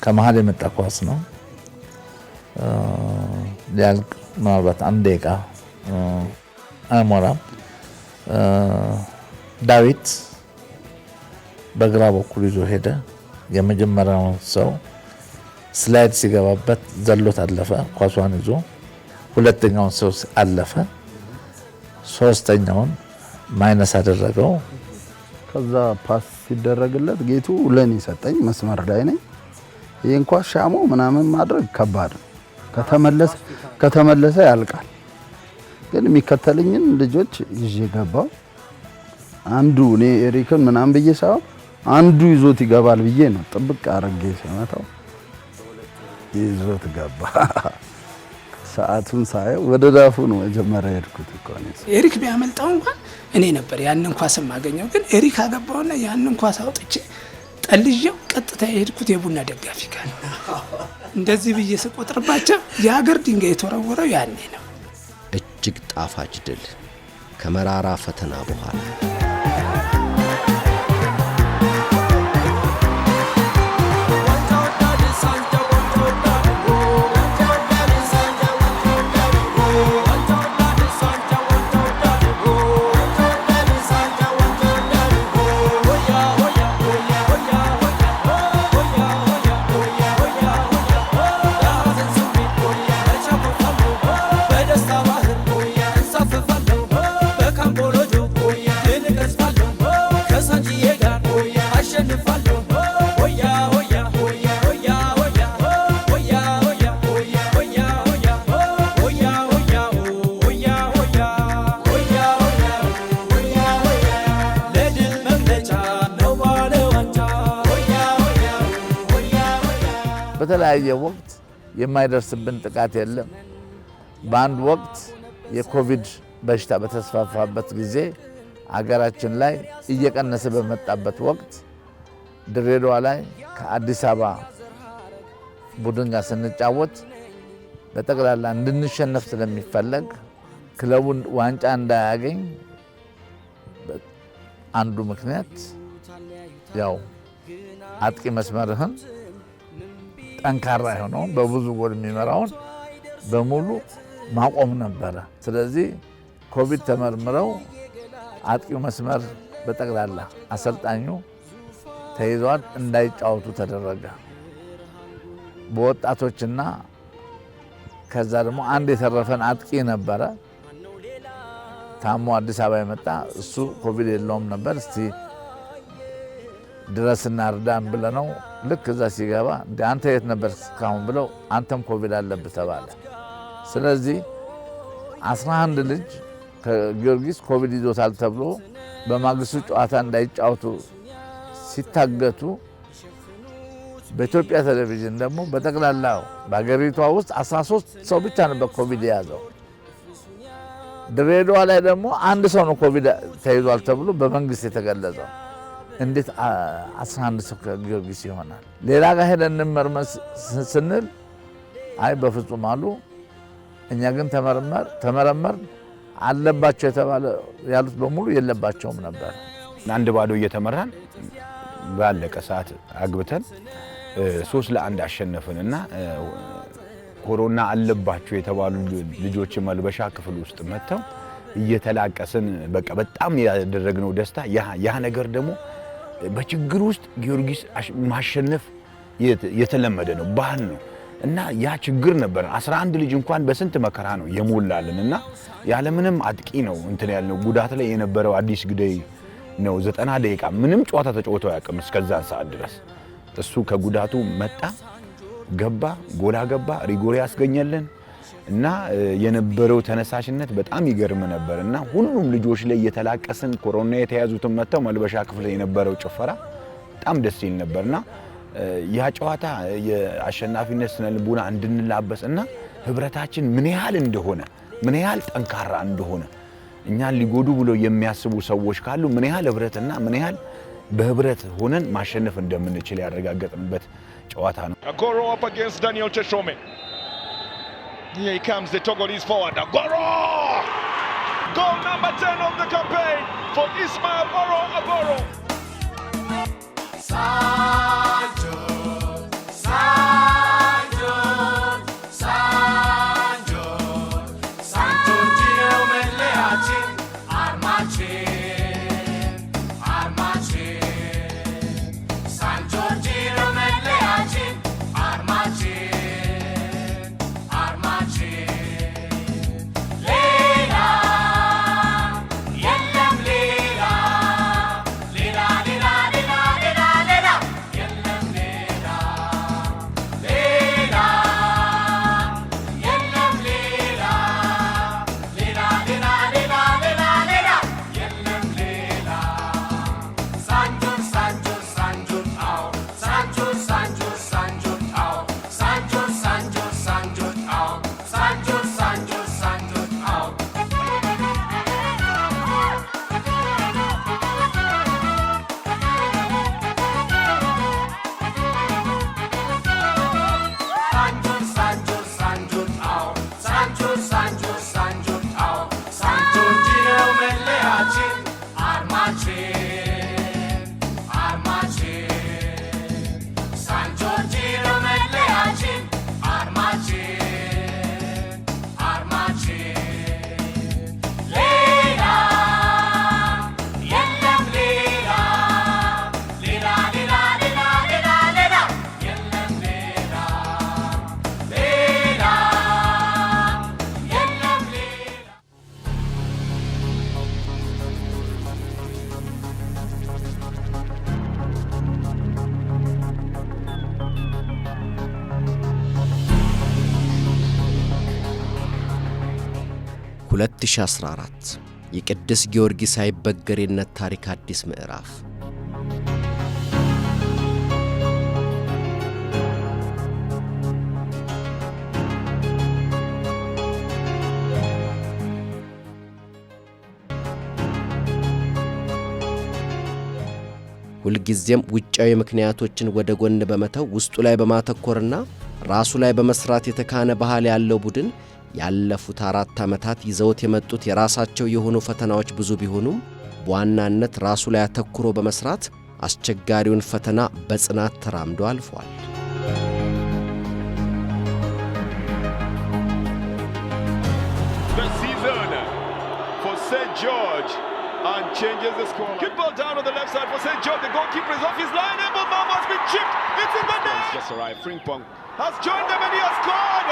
ከመሀል የመጣ ኳስ ነው። ሊያልቅ ምናልባት አንድ ደቂቃ አይሞላም። ዳዊት በግራ በኩል ይዞ ሄደ። የመጀመሪያውን ሰው slide ሲገባበት ዘሎት አለፈ። ኳሷን ይዞ ሁለተኛውን ሰው አለፈ። ሶስተኛውን minus አደረገው። ከዛ pass ሲደረግለት ጌቱ ለኔ ሰጠኝ። መስመር ላይ ነኝ። ይህን ኳስ ሻሞ ምናምን ማድረግ ከባድ ነው። ከተመለሰ ከተመለሰ ያልቃል። ግን የሚከተልኝን ልጆች ይዤ ገባው። አንዱ እኔ ኤሪክን ምናምን ብዬ ሳይሆን አንዱ ይዞት ይገባል ብዬ ነው ጥብቅ አድርጌ ስመታው ይዞት ገባ። ሰዓቱን ሳየው ወደ ዳፉ ነው መጀመሪያ የሄድኩት እኮ እኔ። ኤሪክ ቢያመልጠው እንኳን እኔ ነበር ያንን ኳስ የማገኘው። ግን ኤሪክ አገባውና ያንን ኳስ አውጥቼ ጠልዤው ቀጥታ የሄድኩት የቡና ደጋፊ ጋር እንደዚህ ብዬ ስቆጥርባቸው የሀገር ድንጋይ የተወረወረው ያኔ ነው። እጅግ ጣፋጭ ድል ከመራራ ፈተና በኋላ። በደስታ ባህር እንሳፈፋለሁ በካምቦሎጆ። በተለያየ ወቅት የማይደርስብን ጥቃት የለም። በአንድ ወቅት የኮቪድ በሽታ በተስፋፋበት ጊዜ፣ አገራችን ላይ እየቀነሰ በመጣበት ወቅት፣ ድሬዳዋ ላይ ከአዲስ አበባ ቡድን ጋር ስንጫወት በጠቅላላ እንድንሸነፍ ስለሚፈለግ ክለቡን ዋንጫ እንዳያገኝ አንዱ ምክንያት ያው አጥቂ መስመርህን ጠንካራ የሆነውን በብዙ ጎል የሚመራውን በሙሉ ማቆም ነበረ። ስለዚህ ኮቪድ ተመርምረው አጥቂው መስመር በጠቅላላ አሰልጣኙ ተይዘዋል፣ እንዳይጫወቱ ተደረገ። በወጣቶችና ከዛ ደግሞ አንድ የተረፈን አጥቂ ነበረ፣ ታሞ አዲስ አበባ የመጣ፣ እሱ ኮቪድ የለውም ነበር። እስቲ ድረስና እርዳን ብለነው ልክ እዛ ሲገባ እንደ አንተ የት ነበር እስካሁን ብለው አንተም ኮቪድ አለብህ ተባለ። ስለዚህ 11 ልጅ ከጊዮርጊስ ኮቪድ ይዞታል ተብሎ በማግስቱ ጨዋታ እንዳይጫወቱ ሲታገቱ፣ በኢትዮጵያ ቴሌቪዥን ደግሞ በጠቅላላው በሀገሪቷ ውስጥ 13 ሰው ብቻ ነበር ኮቪድ የያዘው። ድሬዳዋ ላይ ደግሞ አንድ ሰው ነው ኮቪድ ተይዟል ተብሎ በመንግስት የተገለጸው። እንዴት 11 ሰው ከጊዮርጊስ ይሆናል? ሌላ ጋር ሄደን እንመርመር ስንል አይ በፍጹም አሉ። እኛ ግን ተመረመር፣ አለባቸው የተባለ ያሉት በሙሉ የለባቸውም ነበር። 1-0 እየተመራን ባለቀ ሰዓት አግብተን 3-1 አሸነፍን እና ኮሮና አለባቸው የተባሉ ልጆች መልበሻ ክፍል ውስጥ መጥተው እየተላቀስን በቃ በጣም ያደረግነው ደስታ፣ ያ ነገር ደግሞ በችግር ውስጥ ጊዮርጊስ ማሸነፍ የተለመደ ነው፣ ባህል ነው እና ያ ችግር ነበር። 11 ልጅ እንኳን በስንት መከራ ነው የሞላልን እና ያለምንም አጥቂ ነው እንትን ያልነው። ጉዳት ላይ የነበረው አዲስ ግደይ ነው። 90 ደቂቃ ምንም ጨዋታ ተጫውቶ አያውቅም እስከዛን ሰዓት ድረስ። እሱ ከጉዳቱ መጣ፣ ገባ፣ ጎል አገባ፣ ሪጎሬ ያስገኘልን እና የነበረው ተነሳሽነት በጣም ይገርም ነበር እና ሁሉም ልጆች ላይ እየተላቀስን ኮሮና የተያዙትን መጥተው መልበሻ ክፍል የነበረው ጭፈራ በጣም ደስ ይል ነበርና ያ ጨዋታ የአሸናፊነት ስነ ልቦና እንድንላበስ እና ህብረታችን ምን ያህል እንደሆነ፣ ምን ያህል ጠንካራ እንደሆነ፣ እኛን ሊጎዱ ብሎ የሚያስቡ ሰዎች ካሉ ምን ያህል ህብረትና ምን ያህል በህብረት ሆነን ማሸነፍ እንደምንችል ያረጋገጥንበት ጨዋታ ነው። Agoro up against Daniel Teshome. Here he comes, the Togolese forward. Agoro! Goal number 10 of the campaign for Ismail Oro Agoro. Sanjo, Sanjo, Sanjo, ሳንጆርጂ ነው መለያችን፣ አርማችን፣ አርማችን። ሳንጆርጂ ነው መለያችን፣ አርማችን፣ አርማችን። ሌላ የለም ሌላ፣ ሌላ፣ ሌላ፣ ሌላ፣ ሌላ፣ ሌላ የለም ሌላ፣ ሌላ የለም ሌላ፣ ሌላ፣ ሌላ፣ ሌላ፣ ሌላ፣ ሌላ የለም ሌላ። ሳንጆር፣ ሳንጆር፣ ሳንጆር፣ አዎ፣ ሳንጆር፣ ሳንጆር፣ ሳንጆር፣ አዎ፣ ሳንጆር፣ ሳንጆር፣ ሳንጆር፣ አዎ፣ ሳንጆር፣ ሳንጆር፣ ሳንጆር፣ አዎ። ሳንጆር፣ ሳንጆር፣ ሳንጆር፣ አዎ፣ ሳንጆር፣ ሳንጆር፣ ሳንጆር፣ አዎ፣ ሳንጆርጂ ነው መለያችን፣ አርማችን፣ አርማችን። ሳንጆርጂ ነው መለያችን፣ አርማችን፣ አርማችን። ሌላ የለም ሌላ፣ ሌላ፣ ሌላ፣ ሌላ፣ ሌላ፣ ሌላ የለም ሌላ፣ ሌላ የለም ሌላ። 2014 የቅዱስ ጊዮርጊስ አይበገሬነት ታሪክ አዲስ ምዕራፍ። ሁልጊዜም ውጫዊ ምክንያቶችን ወደ ጎን በመተው ውስጡ ላይ በማተኮርና ራሱ ላይ በመስራት የተካነ ባህል ያለው ቡድን ያለፉት 4 ዓመታት ይዘውት የመጡት የራሳቸው የሆኑ ፈተናዎች ብዙ ቢሆኑም በዋናነት ራሱ ላይ አተኩሮ በመስራት አስቸጋሪውን ፈተና በጽናት ተራምዶ አልፏል። The season for St. George and changes the score. Good ball down on the left side for St. George. The goalkeeper is off his line. Abel Mamo has been chipped. It's in the net. Just arrived. Frimpong has joined them and he has scored.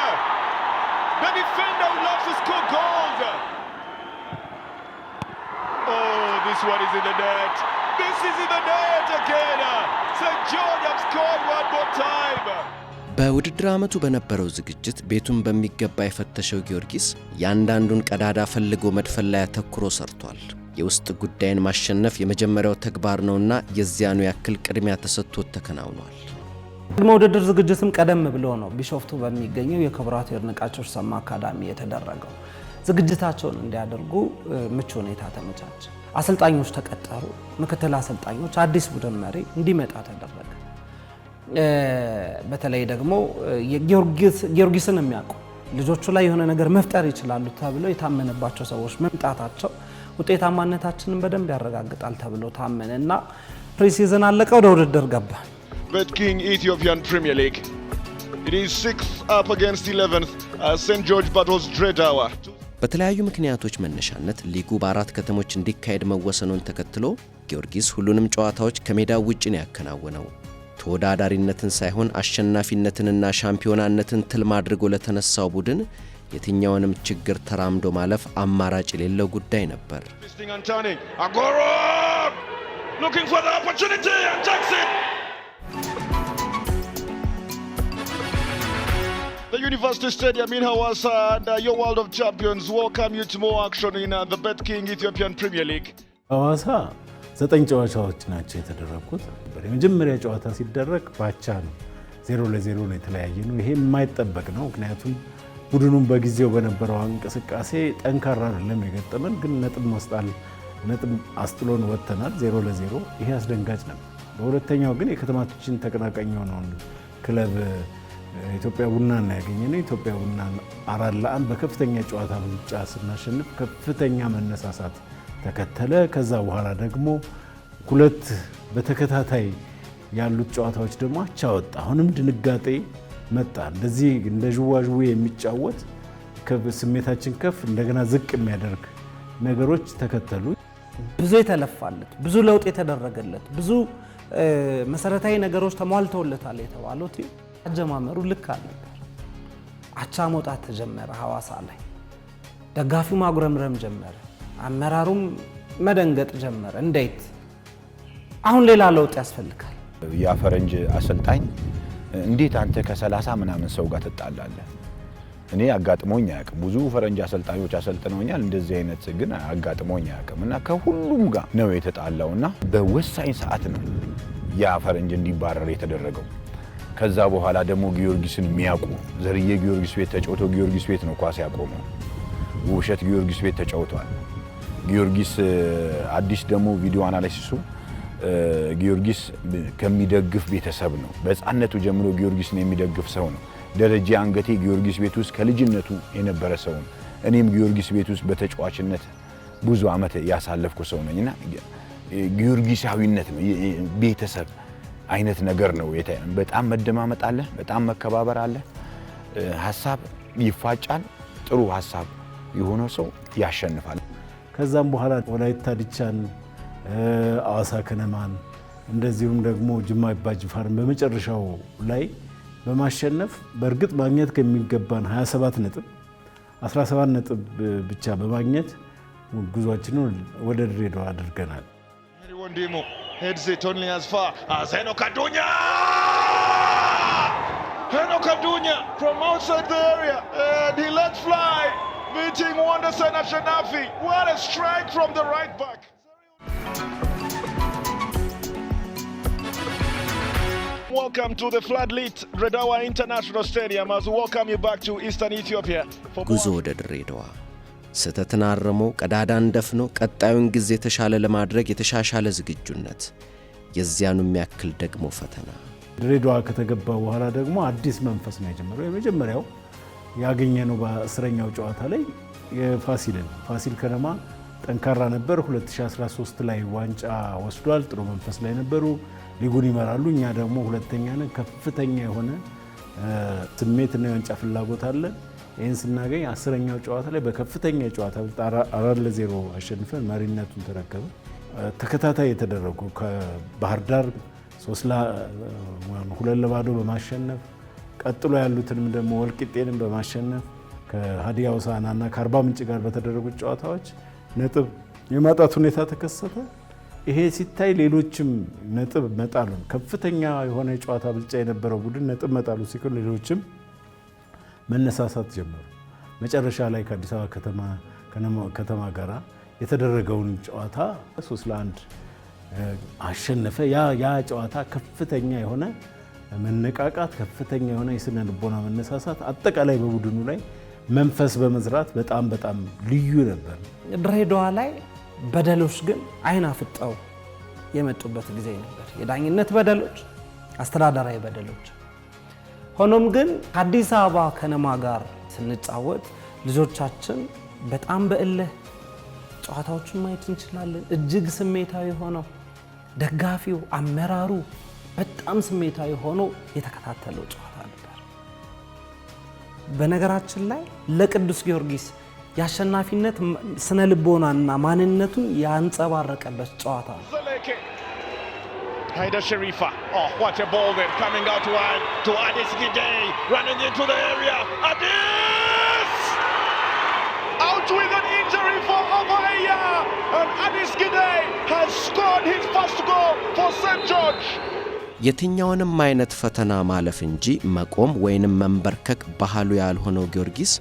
The defender who loves to score goals. Oh, this one is in the net. This is in the net again. St. George have scored one more time. በውድድር ዓመቱ በነበረው ዝግጅት ቤቱን በሚገባ የፈተሸው ጊዮርጊስ ያንዳንዱን ቀዳዳ ፈልጎ መድፈን ላይ አተኩሮ ሰርቷል። የውስጥ ጉዳይን ማሸነፍ የመጀመሪያው ተግባር ነውና የዚያኑ ያክል ቅድሚያ ተሰጥቶት ተከናውኗል። ቅድመ ውድድር ዝግጅትም ቀደም ብሎ ነው ቢሾፍቱ በሚገኘው የክቡር አቶ ይድነቃቸው ተሰማ አካዳሚ የተደረገው። ዝግጅታቸውን እንዲያደርጉ ምቹ ሁኔታ ተመቻቸ። አሰልጣኞች ተቀጠሩ። ምክትል አሰልጣኞች፣ አዲስ ቡድን መሪ እንዲመጣ ተደረገ። በተለይ ደግሞ ጊዮርጊስን የሚያውቁ፣ ልጆቹ ላይ የሆነ ነገር መፍጠር ይችላሉ ተብሎ የታመነባቸው ሰዎች መምጣታቸው ውጤታማነታችንን በደንብ ያረጋግጣል ተብሎ ታመነ እና pre-season አለቀ፣ ወደ ውድድር ገባ። BetKing Ethiopian Premier League. It is sixth up against 11th as St. George battles Dire Dawa. በተለያዩ ምክንያቶች መነሻነት ሊጉ በአራት ከተሞች እንዲካሄድ መወሰኑን ተከትሎ ጊዮርጊስ ሁሉንም ጨዋታዎች ከሜዳው ውጭ ነው ያከናወነው። ተወዳዳሪነትን ሳይሆን አሸናፊነትንና ሻምፒዮናነትን ትልም አድርጎ ለተነሳው ቡድን የትኛውንም ችግር ተራምዶ ማለፍ አማራጭ የሌለው ጉዳይ ነበር። Twisting and turning. Agoro looking for the opportunity and takes it. The University Stadium in Hawassa and your World of Champions welcome you to more action in the BetKing Ethiopian Premier League. ሐዋሳ ዘጠኝ ጨዋታዎች ናቸው የተደረጉት። የመጀመሪያ ጨዋታ ሲደረግ በአቻ ነው፣ 0-0 ነው የተለያየነው። ይሄ የማይጠበቅ ነው። ምክንያቱም ቡድኑም በጊዜው በነበረው እንቅስቃሴ ጠንካራ አይደለም የገጠመን፣ ግን ነጥብ ማስጣል ነጥብ አስጥሎን ወጥተናል 0-0። ይሄ አስደንጋጭ ነበር። በሁለተኛው ግን የከተማችን ተቀናቃኝ የሆነውን ክለብ ኢትዮጵያ ቡናን ያገኘነው። ኢትዮጵያ ቡና 4-1 በከፍተኛ ጨዋታ ብልጫ ስናሸንፍ ከፍተኛ መነሳሳት ተከተለ። ከዛ በኋላ ደግሞ ሁለት በተከታታይ ያሉት ጨዋታዎች ደግሞ አቻ ወጣ። አሁንም ድንጋጤ መጣ። እንደዚህ እንደ ዥዋዥዌ የሚጫወት፣ ስሜታችን ከፍ እንደገና ዝቅ የሚያደርግ ነገሮች ተከተሉ። ብዙ የተለፋለት፣ ብዙ ለውጥ የተደረገለት፣ ብዙ መሰረታዊ ነገሮች ተሟልተውለታል የተባለው team አጀማመሩ ልክ አልነበር። አቻ መውጣት ተጀመረ። ሐዋሳ ላይ ደጋፊው ማጉረምረም ጀመረ። አመራሩም መደንገጥ ጀመረ። እንዴት አሁን ሌላ ለውጥ ያስፈልጋል። ያ ፈረንጅ አሰልጣኝ እንዴት አንተ ከ30 ምናምን ሰው ጋር ትጣላለህ? እኔ አጋጥሞኝ አያውቅም። ብዙ ፈረንጅ አሰልጣኞች አሰልጥነውኛል። እንደዚህ አይነት ግን አጋጥሞኝ አያውቅም። እና ከሁሉም ጋር ነው የተጣላው እና በወሳኝ ሰዓት ነው ያ ፈረንጅ እንዲባረር የተደረገው። ከዛ በኋላ ደግሞ ጊዮርጊስን የሚያውቁ፣ ዘርዬ ጊዮርጊስ ቤት ተጫውቶ ጊዮርጊስ ቤት ነው ኳስ ያቆመው። ውብሸት ጊዮርጊስ ቤት ተጫውቷል። ጊዮርጊስ አዲስ ደግሞ video analysis ኡ ጊዮርጊስ ከሚደግፍ ቤተሰብ ነው። በሕፃንነቱ ጀምሮ ጊዮርጊስን የሚደግፍ ሰው ነው። ደረጀ አንገቴ ጊዮርጊስ ቤት ውስጥ ከልጅነቱ የነበረ ሰው ነው። እኔም ጊዮርጊስ ቤት ውስጥ በተጫዋችነት ብዙ ዓመት ያሳለፍኩ ሰው ነኝ እና ጊዮርጊሳዊነት ነው፣ ቤተሰብ አይነት ነገር ነው። በጣም መደማመጥ አለ፣ በጣም መከባበር አለ። ሀሳብ ይፋጫል። ጥሩ ሀሳብ የሆነ ሰው ያሸንፋል። ከዛም በኋላ ወላይታ ዲቻን፣ አዋሳ ከነማን፣ እንደዚሁም ደግሞ ጅማ አባጅፋርን በመጨረሻው ላይ በማሸነፍ በእርግጥ ማግኘት ከሚገባን 27 ነጥብ 17 ነጥብ ብቻ በማግኘት ጉዟችንን ወደ ድሬዳዋ አድርገናል። Wondimu heads it only as far as Henok Adugna! Henok Adugna from outside the area and he lets fly, beating Wonderson Ashenafi. What a strike from the right back! Welcome to the floodlit Dire Dawa International Stadium as we welcome you back to Eastern Ethiopia. For ጉዞ ወደ ድሬዳዋ፣ ስህተትን አርሞ፣ ቀዳዳን ደፍኖ ቀጣዩን ጊዜ የተሻለ ለማድረግ የተሻሻለ ዝግጁነት። የዚያኑም ያክል ደግሞ ፈተና። ድሬዳዋ ከተገባ በኋላ ደግሞ አዲስ መንፈስ ነው የጀመረው። የመጀመሪያው ያገኘነው በ10ኛው ጨዋታ ላይ የፋሲልን፣ ፋሲል ከነማ ጠንካራ ነበር። 2013 ላይ ዋንጫ ወስዷል። ጥሩ መንፈስ ላይ ነበሩ። ሊጉን ይመራሉ። እኛ ደግሞ ሁለተኛ ነን። ከፍተኛ የሆነ ስሜት እና የዋንጫ ፍላጎት አለ። ይህን ስናገኝ 10ኛው ጨዋታ ላይ በከፍተኛ የጨዋታ ብልጫ 4-0 አሸንፈን መሪነቱን ተረከበ። ተከታታይ የተደረጉ ከባህር ዳር 2-0 በማሸነፍ፣ ቀጥሎ ያሉትንም ደግሞ ወልቂጤንም በማሸነፍ፣ ከሀዲያ ሆሳዕናና ከአርባ ምንጭ ጋር በተደረጉት ጨዋታዎች ነጥብ የማጣት ሁኔታ ተከሰተ። ይሄ ሲታይ ሌሎችም ነጥብ መጣሉን፣ ከፍተኛ የሆነ የጨዋታ ብልጫ የነበረው ቡድን ነጥብ መጣሉ ሲክል ሌሎችም መነሳሳት ጀመሩ። መጨረሻ ላይ ከአዲስ አበባ ከተማ ጋራ የተደረገውን ጨዋታ 3-1 አሸነፈ። ያ ጨዋታ ከፍተኛ የሆነ መነቃቃት፣ ከፍተኛ የሆነ የስነ ልቦና መነሳሳት አጠቃላይ በቡድኑ ላይ መንፈስ በመዝራት በጣም በጣም ልዩ ነበር። ድሬዳዋ ላይ በደሎች ግን አይን አፍጠው የመጡበት ጊዜ ነበር። የዳኝነት በደሎች፣ አስተዳደራዊ በደሎች። ሆኖም ግን ከአዲስ አበባ ከነማ ጋር ስንጫወት ልጆቻችን በጣም በእልህ ጨዋታዎችን ማየት እንችላለን። እጅግ ስሜታዊ ሆነው ደጋፊው፣ አመራሩ በጣም ስሜታዊ ሆኖ የተከታተለው ጨዋታ ነበር። በነገራችን ላይ ለቅዱስ ጊዮርጊስ የአሸናፊነት ስነ ልቦናና ማንነቱን ያንጸባረቀበት ጨዋታ ነው። Zeleke. Haida Sharifa. Oh, what a ball then coming out wide to Addis Gidey, running into the area. Addis! Out with an injury for over a year, and Addis Gidey has scored his first goal for St. George. የትኛውንም አይነት ፈተና ማለፍ እንጂ መቆም ወይንም መንበርከክ ባህሉ ያልሆነው ጊዮርጊስ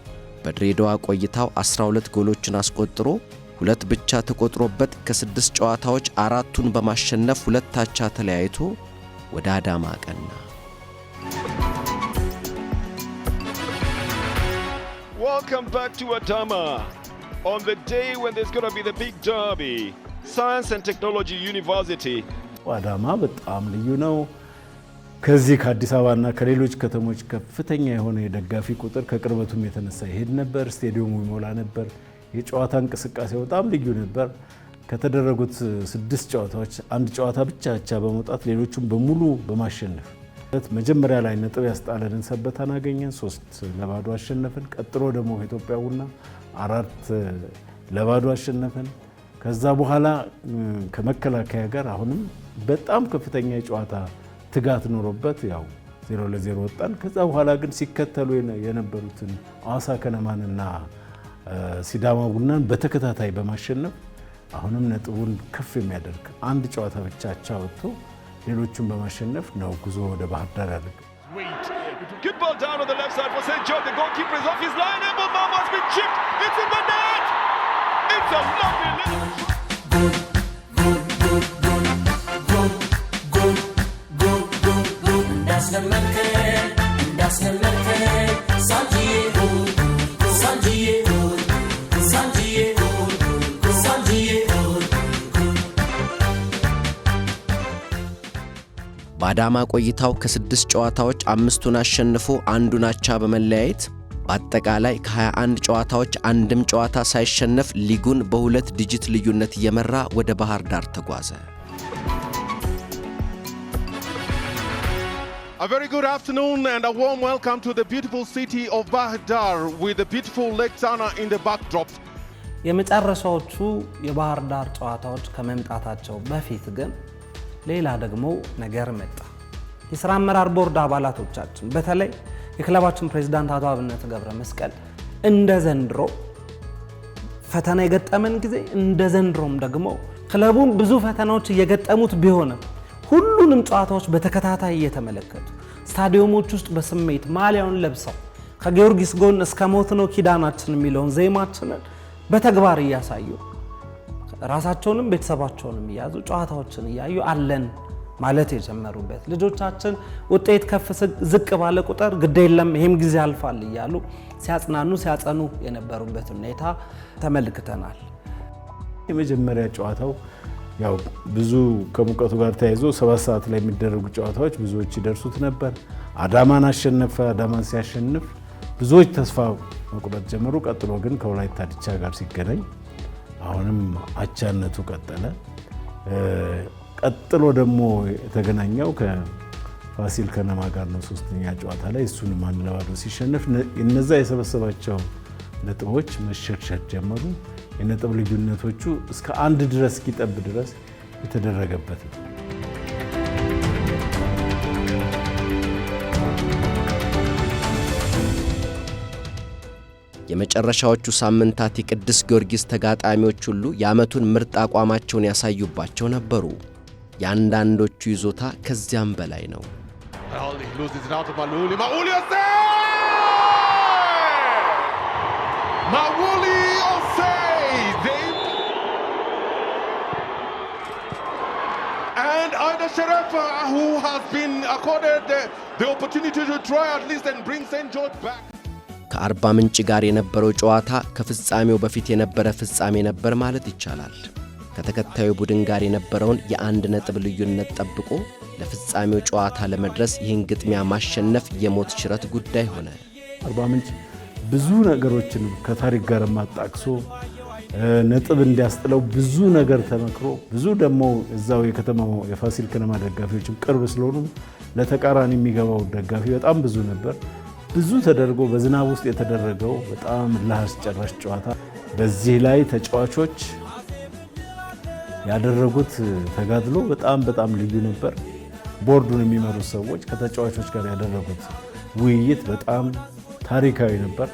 በድሬዳዋ ቆይታው 12 ጎሎችን አስቆጥሮ ሁለት ብቻ ተቆጥሮበት ከስድስት ጨዋታዎች አራቱን በማሸነፍ ሁለት አቻ ተለያይቶ ወደ አዳማ አቀና። Welcome back to Adama. On the day when there's going to be the big derby, Science and Technology University. አዳማ በጣም ልዩ ነው። ከዚህ ከአዲስ አበባና ከሌሎች ከተሞች ከፍተኛ የሆነ የደጋፊ ቁጥር ከቅርበቱም የተነሳ ይሄድ ነበር። ስቴዲየሙ ይሞላ ነበር። የጨዋታ እንቅስቃሴ በጣም ልዩ ነበር። ከተደረጉት ስድስት ጨዋታዎች አንድ ጨዋታ ብቻ አቻ በመውጣት ሌሎቹም በሙሉ በማሸነፍ መጀመሪያ ላይ ነጥብ ያስጣለንን ሰበታን አገኘን። 3-0 አሸነፍን። ቀጥሎ ደግሞ ከኢትዮጵያ ቡና 4-0 አሸነፍን። ከዛ በኋላ ከመከላከያ ጋር አሁንም በጣም ከፍተኛ የጨዋታ ትጋት ኖሮበት ያው 0-0 ወጣን። ከዛ በኋላ ግን ሲከተሉ የነበሩትን ሐዋሳ ከነማንና ሲዳማ ቡናን በተከታታይ በማሸነፍ አሁንም ነጥቡን ከፍ የሚያደርግ አንድ ጨዋታ ብቻ አቻ ወጥቶ ሌሎቹን በማሸነፍ ነው ጉዞ ወደ ባህር ዳር ያደረገው። Good ball down on the left side for St. George. The goalkeeper is off his line. Abel Mamo has been chipped. It's in the net. It's a lovely little. እንዳስለመድከን እንዳስለመድከን ሳንጂዬ ሳንጂዬ ሳንጂዬ ሳንጂዬ። በአዳማ ቆይታው ከስድስት ጨዋታዎች አምስቱን አሸንፎ አንዱን አቻ በመለያየት በአጠቃላይ ከ21 ጨዋታዎች አንድም ጨዋታ ሳይሸነፍ ሊጉን በሁለት digit ልዩነት እየመራ ወደ ባህር ዳር ተጓዘ። A very good afternoon and a warm welcome to the beautiful city of Bahir Dar with the beautiful Lake Tana in the backdrop. የመጨረሻዎቹ የባህር ዳር ጨዋታዎች ከመምጣታቸው በፊት ግን ሌላ ደግሞ ነገር መጣ። የሥራ አመራር ቦርድ አባላቶቻችን በተለይ የክለባችን ፕሬዝዳንት አቶ አብነት ገብረ መስቀል እንደ ዘንድሮ ፈተና የገጠመን ጊዜ እንደ ዘንድሮም ደግሞ ክለቡን ብዙ ፈተናዎች እየገጠሙት ቢሆንም ሁሉንም ጨዋታዎች በተከታታይ እየተመለከቱ ስታዲየሞች ውስጥ በስሜት ማሊያውን ለብሰው ከጊዮርጊስ ጎን እስከ ሞት ነው ኪዳናችን የሚለውን ዜማችንን በተግባር እያሳዩ ራሳቸውንም ቤተሰባቸውንም እያዙ ጨዋታዎችን እያዩ አለን ማለት የጀመሩበት፣ ልጆቻችን ውጤት ከፍ ዝቅ ባለ ቁጥር ግድ የለም ይሄም ጊዜ ያልፋል እያሉ ሲያጽናኑ ሲያጸኑ የነበሩበት ሁኔታ ተመልክተናል። የመጀመሪያ ጨዋታው ያው ብዙ ከሙቀቱ ጋር ተያይዞ 7 ሰዓት ላይ የሚደረጉ ጨዋታዎች ብዙዎች ይደርሱት ነበር። አዳማን አሸነፈ። አዳማን ሲያሸንፍ ብዙዎች ተስፋ መቁረጥ ጀመሩ። ቀጥሎ ግን ከወላይታ ዲቻ ጋር ሲገናኝ አሁንም አቻነቱ ቀጠለ። ቀጥሎ ደግሞ የተገናኘው ከፋሲል ከነማ ጋር ነው ሶስተኛ ጨዋታ ላይ፣ እሱንም 1-0 ሲሸነፍ እነዛ የሰበሰባቸው ነጥቦች መሸርሸር ጀመሩ። የነጥብ ልዩነቶቹ እስከ 1 ድረስ እስኪጠብ ድረስ የተደረገበት ነው። የመጨረሻዎቹ ሳምንታት የቅዱስ ጊዮርጊስ ተጋጣሚዎች ሁሉ የዓመቱን ምርጥ አቋማቸውን ያሳዩባቸው ነበሩ። የአንዳንዶቹ ይዞታ ከዚያም በላይ ነው። Well, he loses it out to Maluli. Mawuli Osei! Mawuli Osei! They... And Ida Sherefa, who has been accorded the opportunity to try at least and bring St. George back. ከአርባ ምንጭ ጋር የነበረው ጨዋታ ከፍጻሜው በፊት የነበረ ፍጻሜ ነበር ማለት ይቻላል። ከተከታዩ ቡድን ጋር የነበረውን የአንድ ነጥብ ልዩነት ጠብቆ ለፍጻሜው ጨዋታ ለመድረስ ይህን ግጥሚያ ማሸነፍ የሞት ሽረት ጉዳይ ሆነ። አርባ ምንጭ ብዙ ነገሮችን ከታሪክ ጋር ማጣቅሶ ነጥብ እንዲያስጥለው ብዙ ነገር ተመክሮ፣ ብዙ ደግሞ እዛው የከተማው የፋሲል ከነማ ደጋፊዎችም ቅርብ ስለሆኑ ለተቃራኒ የሚገባው ደጋፊ በጣም ብዙ ነበር። ብዙ ተደርጎ በዝናብ ውስጥ የተደረገው በጣም እልህ አስጨራሽ ጨዋታ፣ በዚህ ላይ ተጫዋቾች ያደረጉት ተጋድሎ በጣም በጣም ልዩ ነበር። ቦርዱን የሚመሩት ሰዎች ከተጫዋቾች ጋር ያደረጉት ውይይት በጣም ታሪካዊ ነበር።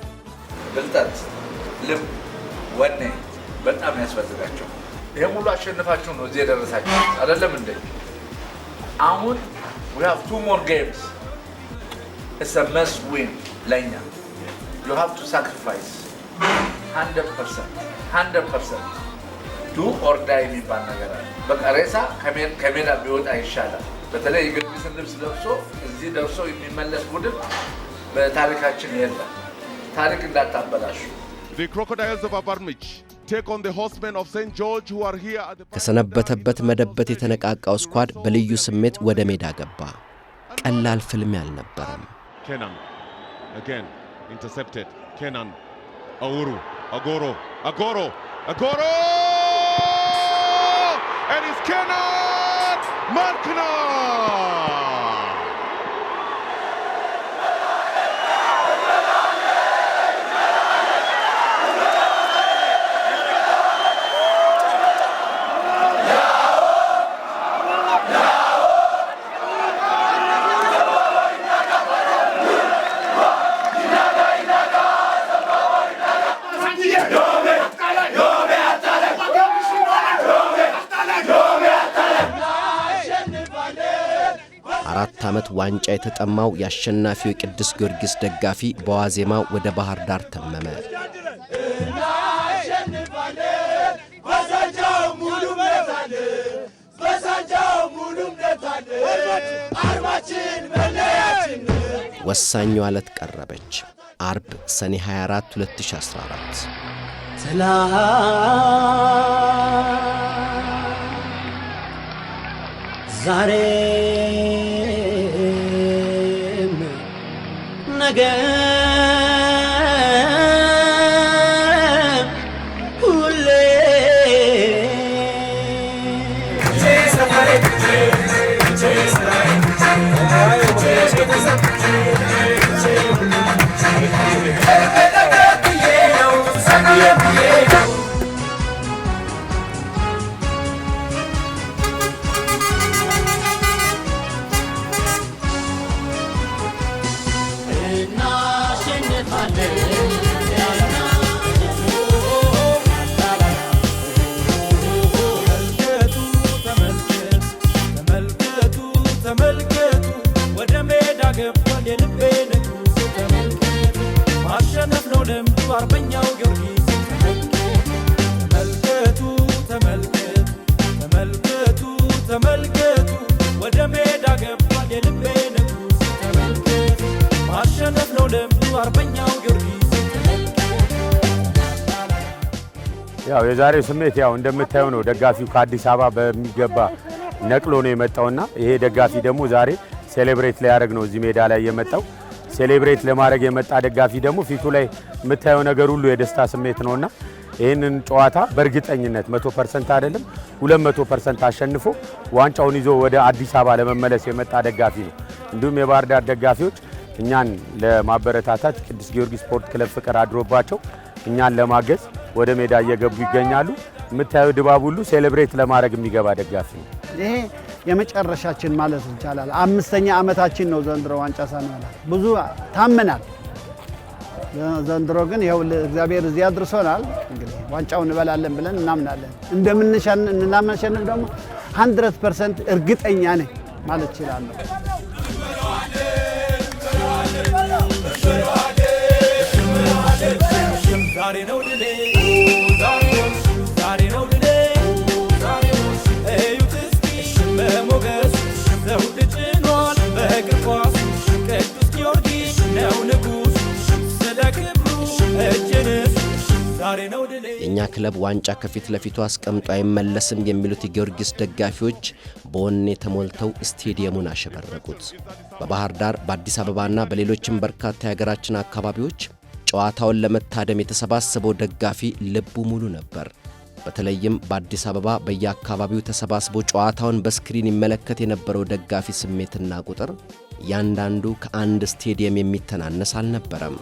ብልጠት፣ ልብ፣ ወኔ በጣም ያስፈልጋቸው። ይሄን ሁሉ አሸንፋችሁ ነው እዚህ የደረሳችሁ አይደለም እንዴ? አሁን we have two more games. It's a must win ለኛ። You have to sacrifice 100%, 100%. Do or die የሚባል ነገር አለ። በቃ ሬሳ ከሜዳ ቢወጣ ይሻላል። በተለይ የጊዮርጊስን ልብስ ለብሶ እዚህ ደርሶ የሚመለስ ቡድን በታሪካችን የለም። ታሪክ እንዳታበላሹ። The Crocodiles of Arba Minch take on the Horsemen of St. George, who are here at the ከሰነበተበት መደበት የተነቃቃው squad በልዩ ስሜት ወደ ሜዳ ገባ። ቀላል ፍልሚያ አልነበረም። Kenan again intercepted. Kenan Auru Agoro Agoro Agoro, and it's Kenan Markna. 4 ዓመት ዋንጫ የተጠማው የአሸናፊው የቅዱስ ጊዮርጊስ ደጋፊ በዋዜማው ወደ ባህር ዳር ተመመ። እናሸንፋለን። በሳንጃው ሙሉ እምነት አለን። በሳንጃው ሙሉ እምነት አለን። አርማችን መለያችን። ወሳኟ ዕለት ቀረበች። አርብ ሰኔ 24 2014። ትላንት፣ ዛሬም ነገም ሁሌ። ተመልከቱ ተመልከቱ ተመልከቱ፣ ወደ ሜዳ ገብቷል የልቤ ንጉሥ። ተመልከቱ፣ ማሸነፍ ነው ልምዱ አርበኛው ጊዮርጊስ። ተመልከቱ ተመልከቱ ተመልከቱ ተመልከቱ፣ ወደ ሜዳ ገብቷል የልቤ ንጉሥ። ተመልከቱ፣ ማሸነፍ ነው ልምዱ አርበኛው ጊዮርጊስ። ያው የዛሬው ስሜት ያው እንደምታየው ነው። ደጋፊው ከአዲስ አበባ በሚገባ ነቅሎ ነው የመጣውና ይሄ ደጋፊ ደግሞ ዛሬ celebrate ሊያደርግ ነው እዚህ ሜዳ ላይ የመጣው። Celebrate ለማድረግ የመጣ ደጋፊ ደግሞ ፊቱ ላይ የምታየው ነገር ሁሉ የደስታ ስሜት ነውና ይህንን ጨዋታ በእርግጠኝነት 100% አይደለም፣ 200% አሸንፎ ዋንጫውን ይዞ ወደ አዲስ አበባ ለመመለስ የመጣ ደጋፊ ነው። እንዲሁም የባህር ዳር ደጋፊዎች እኛን ለማበረታታት ቅዱስ ጊዮርጊስ ስፖርት ክለብ ፍቅር አድሮባቸው እኛን ለማገዝ ወደ ሜዳ እየገቡ ይገኛሉ። የምታየው ድባብ ሁሉ celebrate ለማድረግ የሚገባ ደጋፊ ነው። ይሄ የመጨረሻችን ማለት ይቻላል። አምስተኛ ዓመታችን ነው ዘንድሮ ዋንጫ ሳንበላ። ብዙ ታመናል። ዘንድሮ ግን ይኸው እግዚአብሔር እዚህ አድርሶናል። እንግዲህ ዋንጫው እንበላለን ብለን እናምናለን። እንደምናሸንፍ ደግሞ 100% እርግጠኛ ነኝ ማለት እችላለሁ። ዛሬ ነው ድሌ፣ ዛሬ ነው ድሌ፣ እዩት እስኪ በሞገሱ ዘውድ ጭኗል በእግር ኳሱ። ቅዱስ ጊዮርጊስ ነው ንጉሱ፣ ስለ ክብሩ እጅ ንሱ፣ ዛሬ ነው ድሌ። የእኛ ክለብ ዋንጫ ከፊት ለፊቱ አስቀምጦ አይመለስም የሚሉት የጊዮርጊስ ደጋፊዎች በወኔ ተሞልተው ስቴዲየሙን አሸበረቁት። በባህር ዳር፣ በአዲስ አበባና በሌሎችም በርካታ የሀገራችን አካባቢዎች ጨዋታውን ለመታደም የተሰባሰበው ደጋፊ ልቡ ሙሉ ነበር። በተለይም በአዲስ አበባ በየአካባቢው ተሰባስቦ ጨዋታውን በ screen ይመለከት የነበረው ደጋፊ ስሜትና ቁጥር እያንዳንዱ ከአንድ ስቴዲየም የሚተናነስ አልነበረም።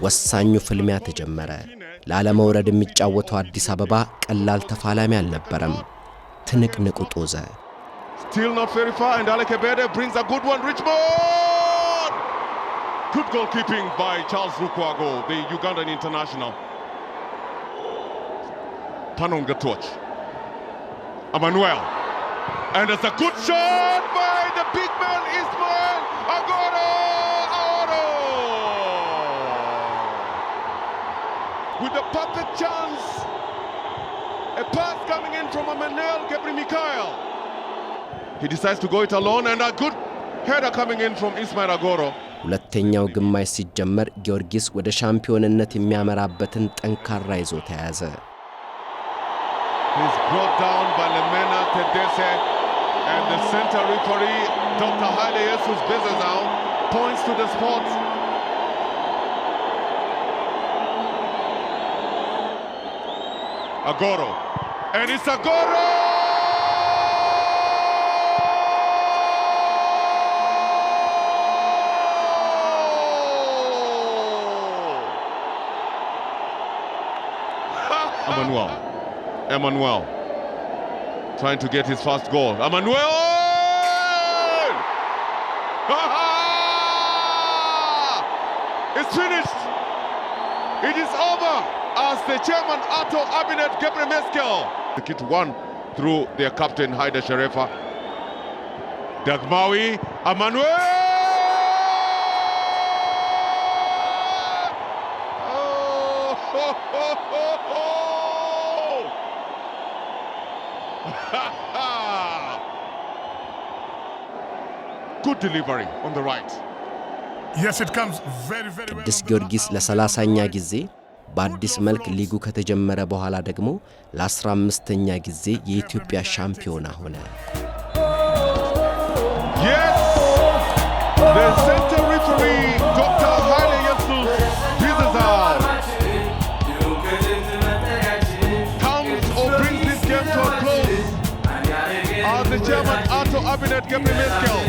ወሳኙ ፍልሚያ ተጀመረ። ላለመውረድ የሚጫወተው አዲስ አበባ ቀላል ተፋላሚ አልነበረም። ትንቅንቁ ጦዘ። Still not very far, and Alec Kebede brings a good one. Richmond! Good goalkeeping by Charles Lukwago, the Ugandan international. Panon Gatoch. Emmanuel. And it's a good shot by the big man, Ismail Agoro! Aoro! With a perfect chance. A pass coming in from Emmanuel Gebremichael. He decides to go it alone, and a good header coming in from Ismail Agoro. ሁለተኛው ግማሽ ሲጀመር ጊዮርጊስ ወደ ሻምፒዮንነት የሚያመራበትን ጠንካራ ይዞታ ያዘ። He's brought down by Lemena Tedese, and the center referee, Dr. Haile Jesus Bezazao, points to the spot. Agoro, and it's Agoro! Emmanuel. Emmanuel trying to get his first goal. Emmanuel! It's finished. It is over as the chairman, Ato Abinet Gebremeskel, the kit one through their captain Haida Sherefa. Dagmawi, Emmanuel! Oh, ho, ho, ho, ho! Good delivery on the right. Yes, it comes very, very well. ቅዱስ ጊዮርጊስ ለ30ኛ ጊዜ በአዲስ መልክ ሊጉ ከተጀመረ በኋላ ደግሞ ለ15ኛ ጊዜ የኢትዮጵያ ሻምፒዮና ሆነ። Yes! The center referee, Dr. Haile Jesus Bizazal, comes or brings this game to a close as the chairman, Ato Abinet Gebremeskel.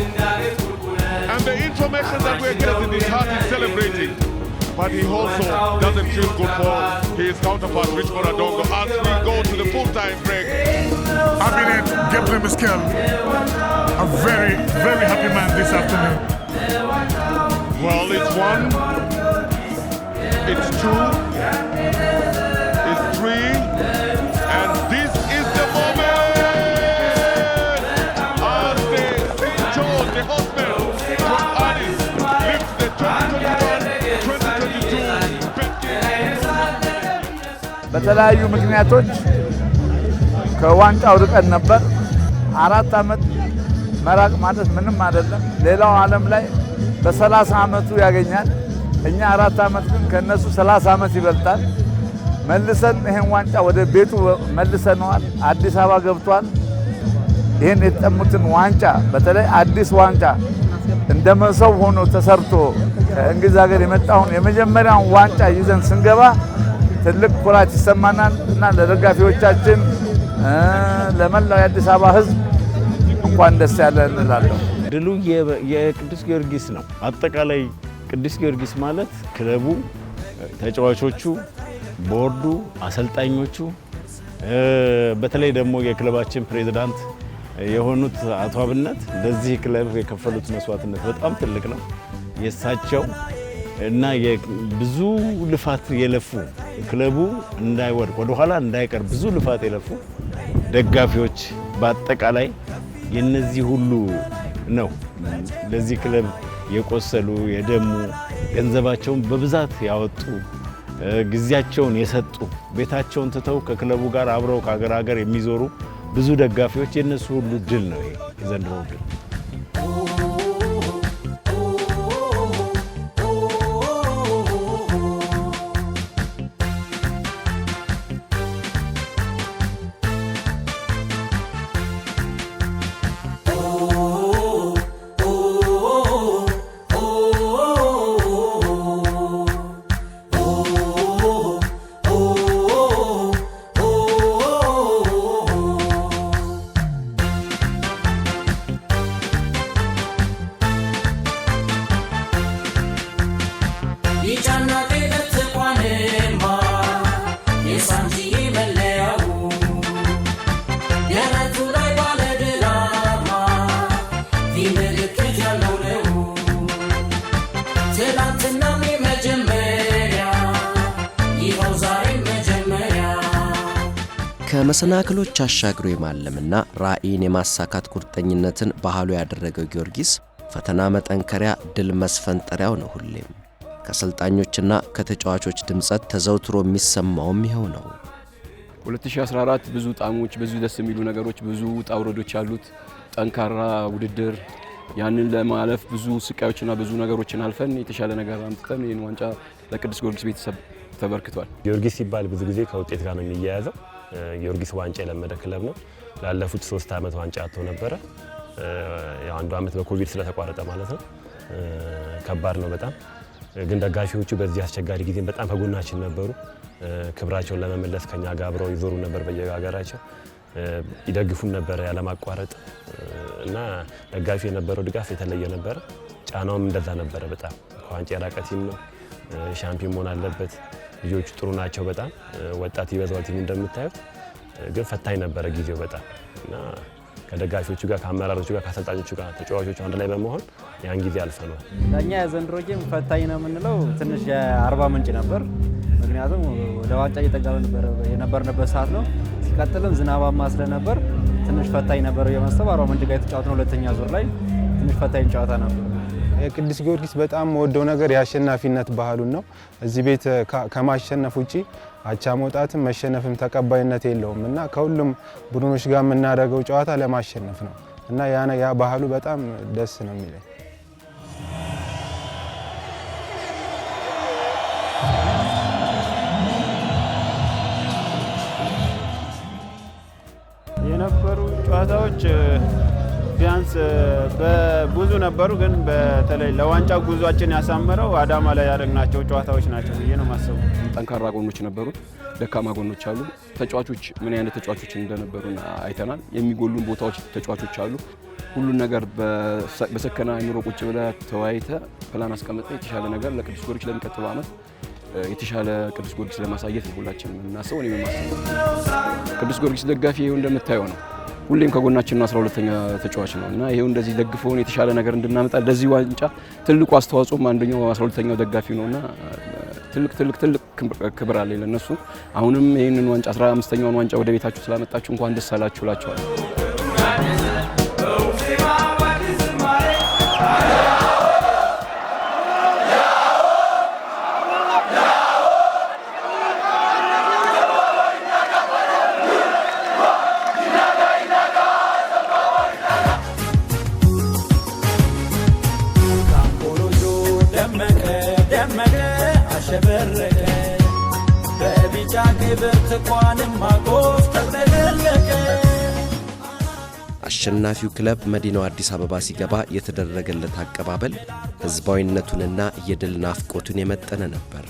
And the information that we're getting in his heart is celebrating. But he also doesn't feel good for his counterpart, Richmond Adongo, as we go to the full-time break. Abinet Gebremeskel, a very, very happy man this afternoon. Well, it's one, it's two, it's three, and this is the moment as the St. George, the horseman from Addis, lifts the 2021-2022 በተለያዩ ምክንያቶች ከዋንጫው ርቀን ነበር። 4 ዓመት መራቅ ማለት ምንም አይደለም። ሌላው ዓለም ላይ በ30 ዓመቱ ያገኛል። እኛ 4 ዓመት ግን ከነሱ 30 ዓመት ይበልጣል። መልሰን ይሄን ዋንጫ ወደ ቤቱ መልሰነዋል። አዲስ አበባ ገብቷል። ይሄን የተጠሙትን ዋንጫ በተለይ አዲስ ዋንጫ እንደ መሶብ ሆኖ ተሰርቶ ከእንግሊዝ ሀገር የመጣውን የመጀመሪያውን ዋንጫ ይዘን ስንገባ ትልቅ ኩራት ይሰማናል እና ለደጋፊዎቻችን፣ ለመላው የአዲስ አበባ ሕዝብ እንኳን ደስ ያለን እንላለሁ። ድሉ የቅዱስ ጊዮርጊስ ነው። አጠቃላይ ቅዱስ ጊዮርጊስ ማለት ክለቡ፣ ተጫዋቾቹ፣ ቦርዱ፣ አሰልጣኞቹ፣ በተለይ ደግሞ የክለባችን ፕሬዝዳንት የሆኑት አቶ አብነት ለዚህ ክለብ የከፈሉት መስዋዕትነት በጣም ትልቅ ነው። የእሳቸው እና ብዙ ልፋት የለፉ፣ ክለቡ እንዳይወድቅ ወደኋላ እንዳይቀር ብዙ ልፋት የለፉ ደጋፊዎች፣ በአጠቃላይ የነዚህ ሁሉ ነው። ለዚህ ክለብ የቆሰሉ፣ የደሙ፣ ገንዘባቸውን በብዛት ያወጡ፣ ጊዜያቸውን የሰጡ፣ ቤታቸውን ትተው ከክለቡ ጋር አብረው ከሀገር ሀገር የሚዞሩ ብዙ ደጋፊዎች፣ የነሱ ሁሉ ድል ነው ይሄ የዘንድሮው ድል። ቢጫና ቀይ ብርቱካንማ የሳንጂዬ መለያው፣ ደረቱ ላይ ባለ ድል አርማ V ምልክት ያለው ነው። ትላንትናም የመጀመሪያ፣ ይኸው ዛሬም መጀመሪያ። ከመሰናክሎች አሻግሮ የማለምና ራዕይን የማሳካት ቁርጠኝነትን ባህሉ ያደረገው ጊዮርጊስ ፈተና መጠንከሪያ፣ ድል መስፈንጠሪያው ነው ሁሌም። ከአሰልጣኞችና ከተጫዋቾች ድምፀት ተዘውትሮ የሚሰማውም ይኸው ነው። 2014 ብዙ ጣዕሞች፣ ብዙ ደስ የሚሉ ነገሮች፣ ብዙ ውጣ ውረዶች ያሉት ጠንካራ ውድድር፣ ያንን ለማለፍ ብዙ ስቃዮችና ብዙ ነገሮችን አልፈን የተሻለ ነገር አምጥተን ይህን ዋንጫ ለቅዱስ ጊዮርጊስ ቤተሰብ ተበርክቷል። ጊዮርጊስ ሲባል ብዙ ጊዜ ከውጤት ጋር ነው የሚያያዘው። ጊዮርጊስ ዋንጫ የለመደ ክለብ ነው። ላለፉት 3 ዓመት ዋንጫ አጥቶ ነበረ። ያው አንዱ ዓመት በኮቪድ ስለተቋረጠ ማለት ነው። ከባድ ነው በጣም። ግን ደጋፊዎቹ በዚህ አስቸጋሪ ጊዜ በጣም ከጎናችን ነበሩ። ክብራቸውን ለመመለስ ከኛ ጋር አብረው ይዞሩ ነበር፣ በየሀገራቸው ይደግፉን ነበረ ያለማቋረጥ፣ እና ደጋፊ የነበረው ድጋፍ የተለየ ነበረ። ጫናውም እንደዛ ነበረ። በጣም ከዋንጫ የራቀ team ነው። ሻምፒዮን መሆን አለበት። ልጆቹ ጥሩ ናቸው። በጣም ወጣት ይበዛዋል team ኡ እንደምታዩት። ግን ፈታኝ ነበረ ጊዜው በጣም፣ እና ከደጋፊዎቹ ጋር፣ ከአመራሮቹ ጋር፣ ከአሰልጣኞቹ ጋር፣ ተጫዋቾቹ አንድ ላይ በመሆን ያን ጊዜ አልፈነዋል። ለእኛ የዘንድሮ game ፈታኝ ነው የምንለው ትንሽ የአርባ ምንጭ ነበር። ምክንያቱም ወደ ዋንጫ እየጠጋን የነበርንበት ሰዓት ነው። ሲቀጥልም ዝናባማ ስለነበር ትንሽ ፈታኝ ነበር የማሰብ አርባ ምንጭ ጋር የተጫወትነው ሁለተኛ ዙር ላይ ትንሽ ፈታኝ ጨዋታ ነበር። የቅዱስ ጊዮርጊስ በጣም የምወደው ነገር የአሸናፊነት ባህሉን ነው። እዚህ ቤት ከማሸነፍ ውጪ አቻ መውጣትም መሸነፍም ተቀባይነት የለውም እና ከሁሉም ቡድኖች ጋር የምናደርገው ጨዋታ ለማሸነፍ ነው እና ያ ባህሉ በጣም ደስ ነው የሚለኝ። የነበሩ ጨዋታዎች ቢያንስ ብዙ ነበሩ፣ ግን በተለይ ለዋንጫ ጉዟችን ያሳመረው አዳማ ላይ ያደረግናቸው ጨዋታዎች ናቸው ብዬ ነው የማስበው። ጠንካራ ጎኖች ነበሩት፣ ደካማ ጎኖች አሉ። ተጫዋቾች ምን አይነት ተጫዋቾች እንደነበሩ አይተናል። የሚጎሉን ቦታዎች ተጫዋቾች አሉ። ሁሉን ነገር በሰከነ አይምሮ ቁጭ ብለህ ተወያይተህ ፕላን አስቀምጠህ የተሻለ ነገር ለቅዱስ ጊዮርጊስ ለሚቀጥለው ዓመት የተሻለ ቅዱስ ጊዮርጊስ ለማሳየት ነው ሁላችንም የምናስበው፣ እኔም የማስበው። ቅዱስ ጊዮርጊስ ደጋፊ ይኸው እንደምታየው ነው። ሁሌም ከጎናችን ነው። 12ኛ ተጫዋች ነው እና ይሄው እንደዚህ ደግፈውን የተሻለ ነገር እንድናመጣ ለዚህ ዋንጫ ትልቁ አስተዋጽኦም አንደኛው 12ኛው ደጋፊ ነውና ትልቅ ትልቅ ትልቅ ክብር አለኝ ለነሱ። አሁንም ይህንን ዋንጫ 15ኛውን ዋንጫ ወደ ቤታችሁ ስላመጣችሁ እንኳን ደስ አላችሁ እላችኋለሁ። አሸበረቀ በቢጫ ክብር ትኳንም ማጎፍ ተጥለቀለቀ። አሸናፊው ክለብ መዲናው አዲስ አበባ ሲገባ የተደረገለት አቀባበል ሕዝባዊነቱንና የድል ናፍቆቱን የመጠነ ነበር።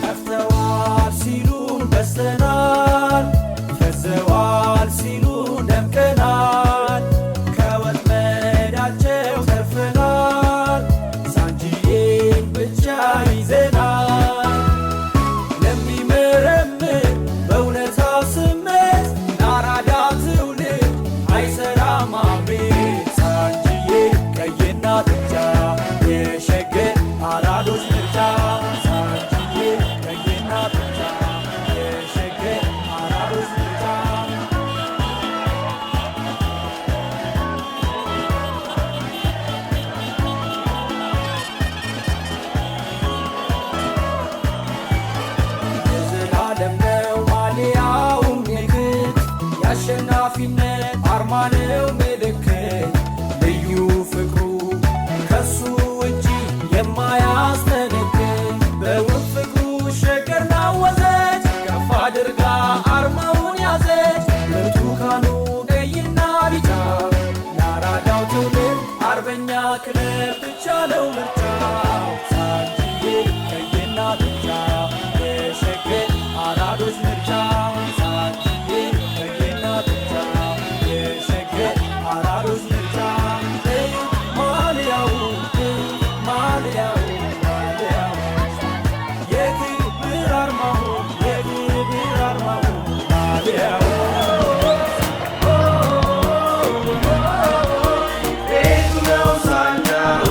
ጠፍተዋል ሲሉን በዝተናል፣ ፈዘዋል ሲሉን ደምቀናል፣ ከወጥመዳቸው ተርፈናል፣ ሳንጂዬን ብቻ ይዘናል። ለሚመረምር በእውነታ ስሜት ለአራዳ ትውልድ አይሰራም አቤት። ሳንጂዬ ቀይና ብጫ የሸገር አራዶች ምርጫ፣ ሳንጂዬ ቀይና ብጫ የሸገር አራዶች ምርጫ። የዘላለም ነው ማሊያውም የግድ የአሸናፊነት አርማ ነው ምልክት፣ ልዩ ፍቅሩ ከሱ ውጪ የማያስተነግድ፣ በውብ ፍቅሩ ሸገር ናወዘች ከፍ አድርጋ አርማውን ያዘች። ብርቱካኑ ቀይና ቢጫ ለአራዳው ትውልድ አርበኛ ክለብ ብቻ ነው ምርጫው። ሳንጂዬ ቀይና ቢጫ የሸገር አራዶች ምርጫ፣ ሳንጂዬ ቀይና ቢጫ የሸገር አራዶች ምርጫ። ማሊያው ማሊያው ማሊያው የክብር አርማው የክብር አርማው ማሊያው። ቤቱ ነው ሳንጃው።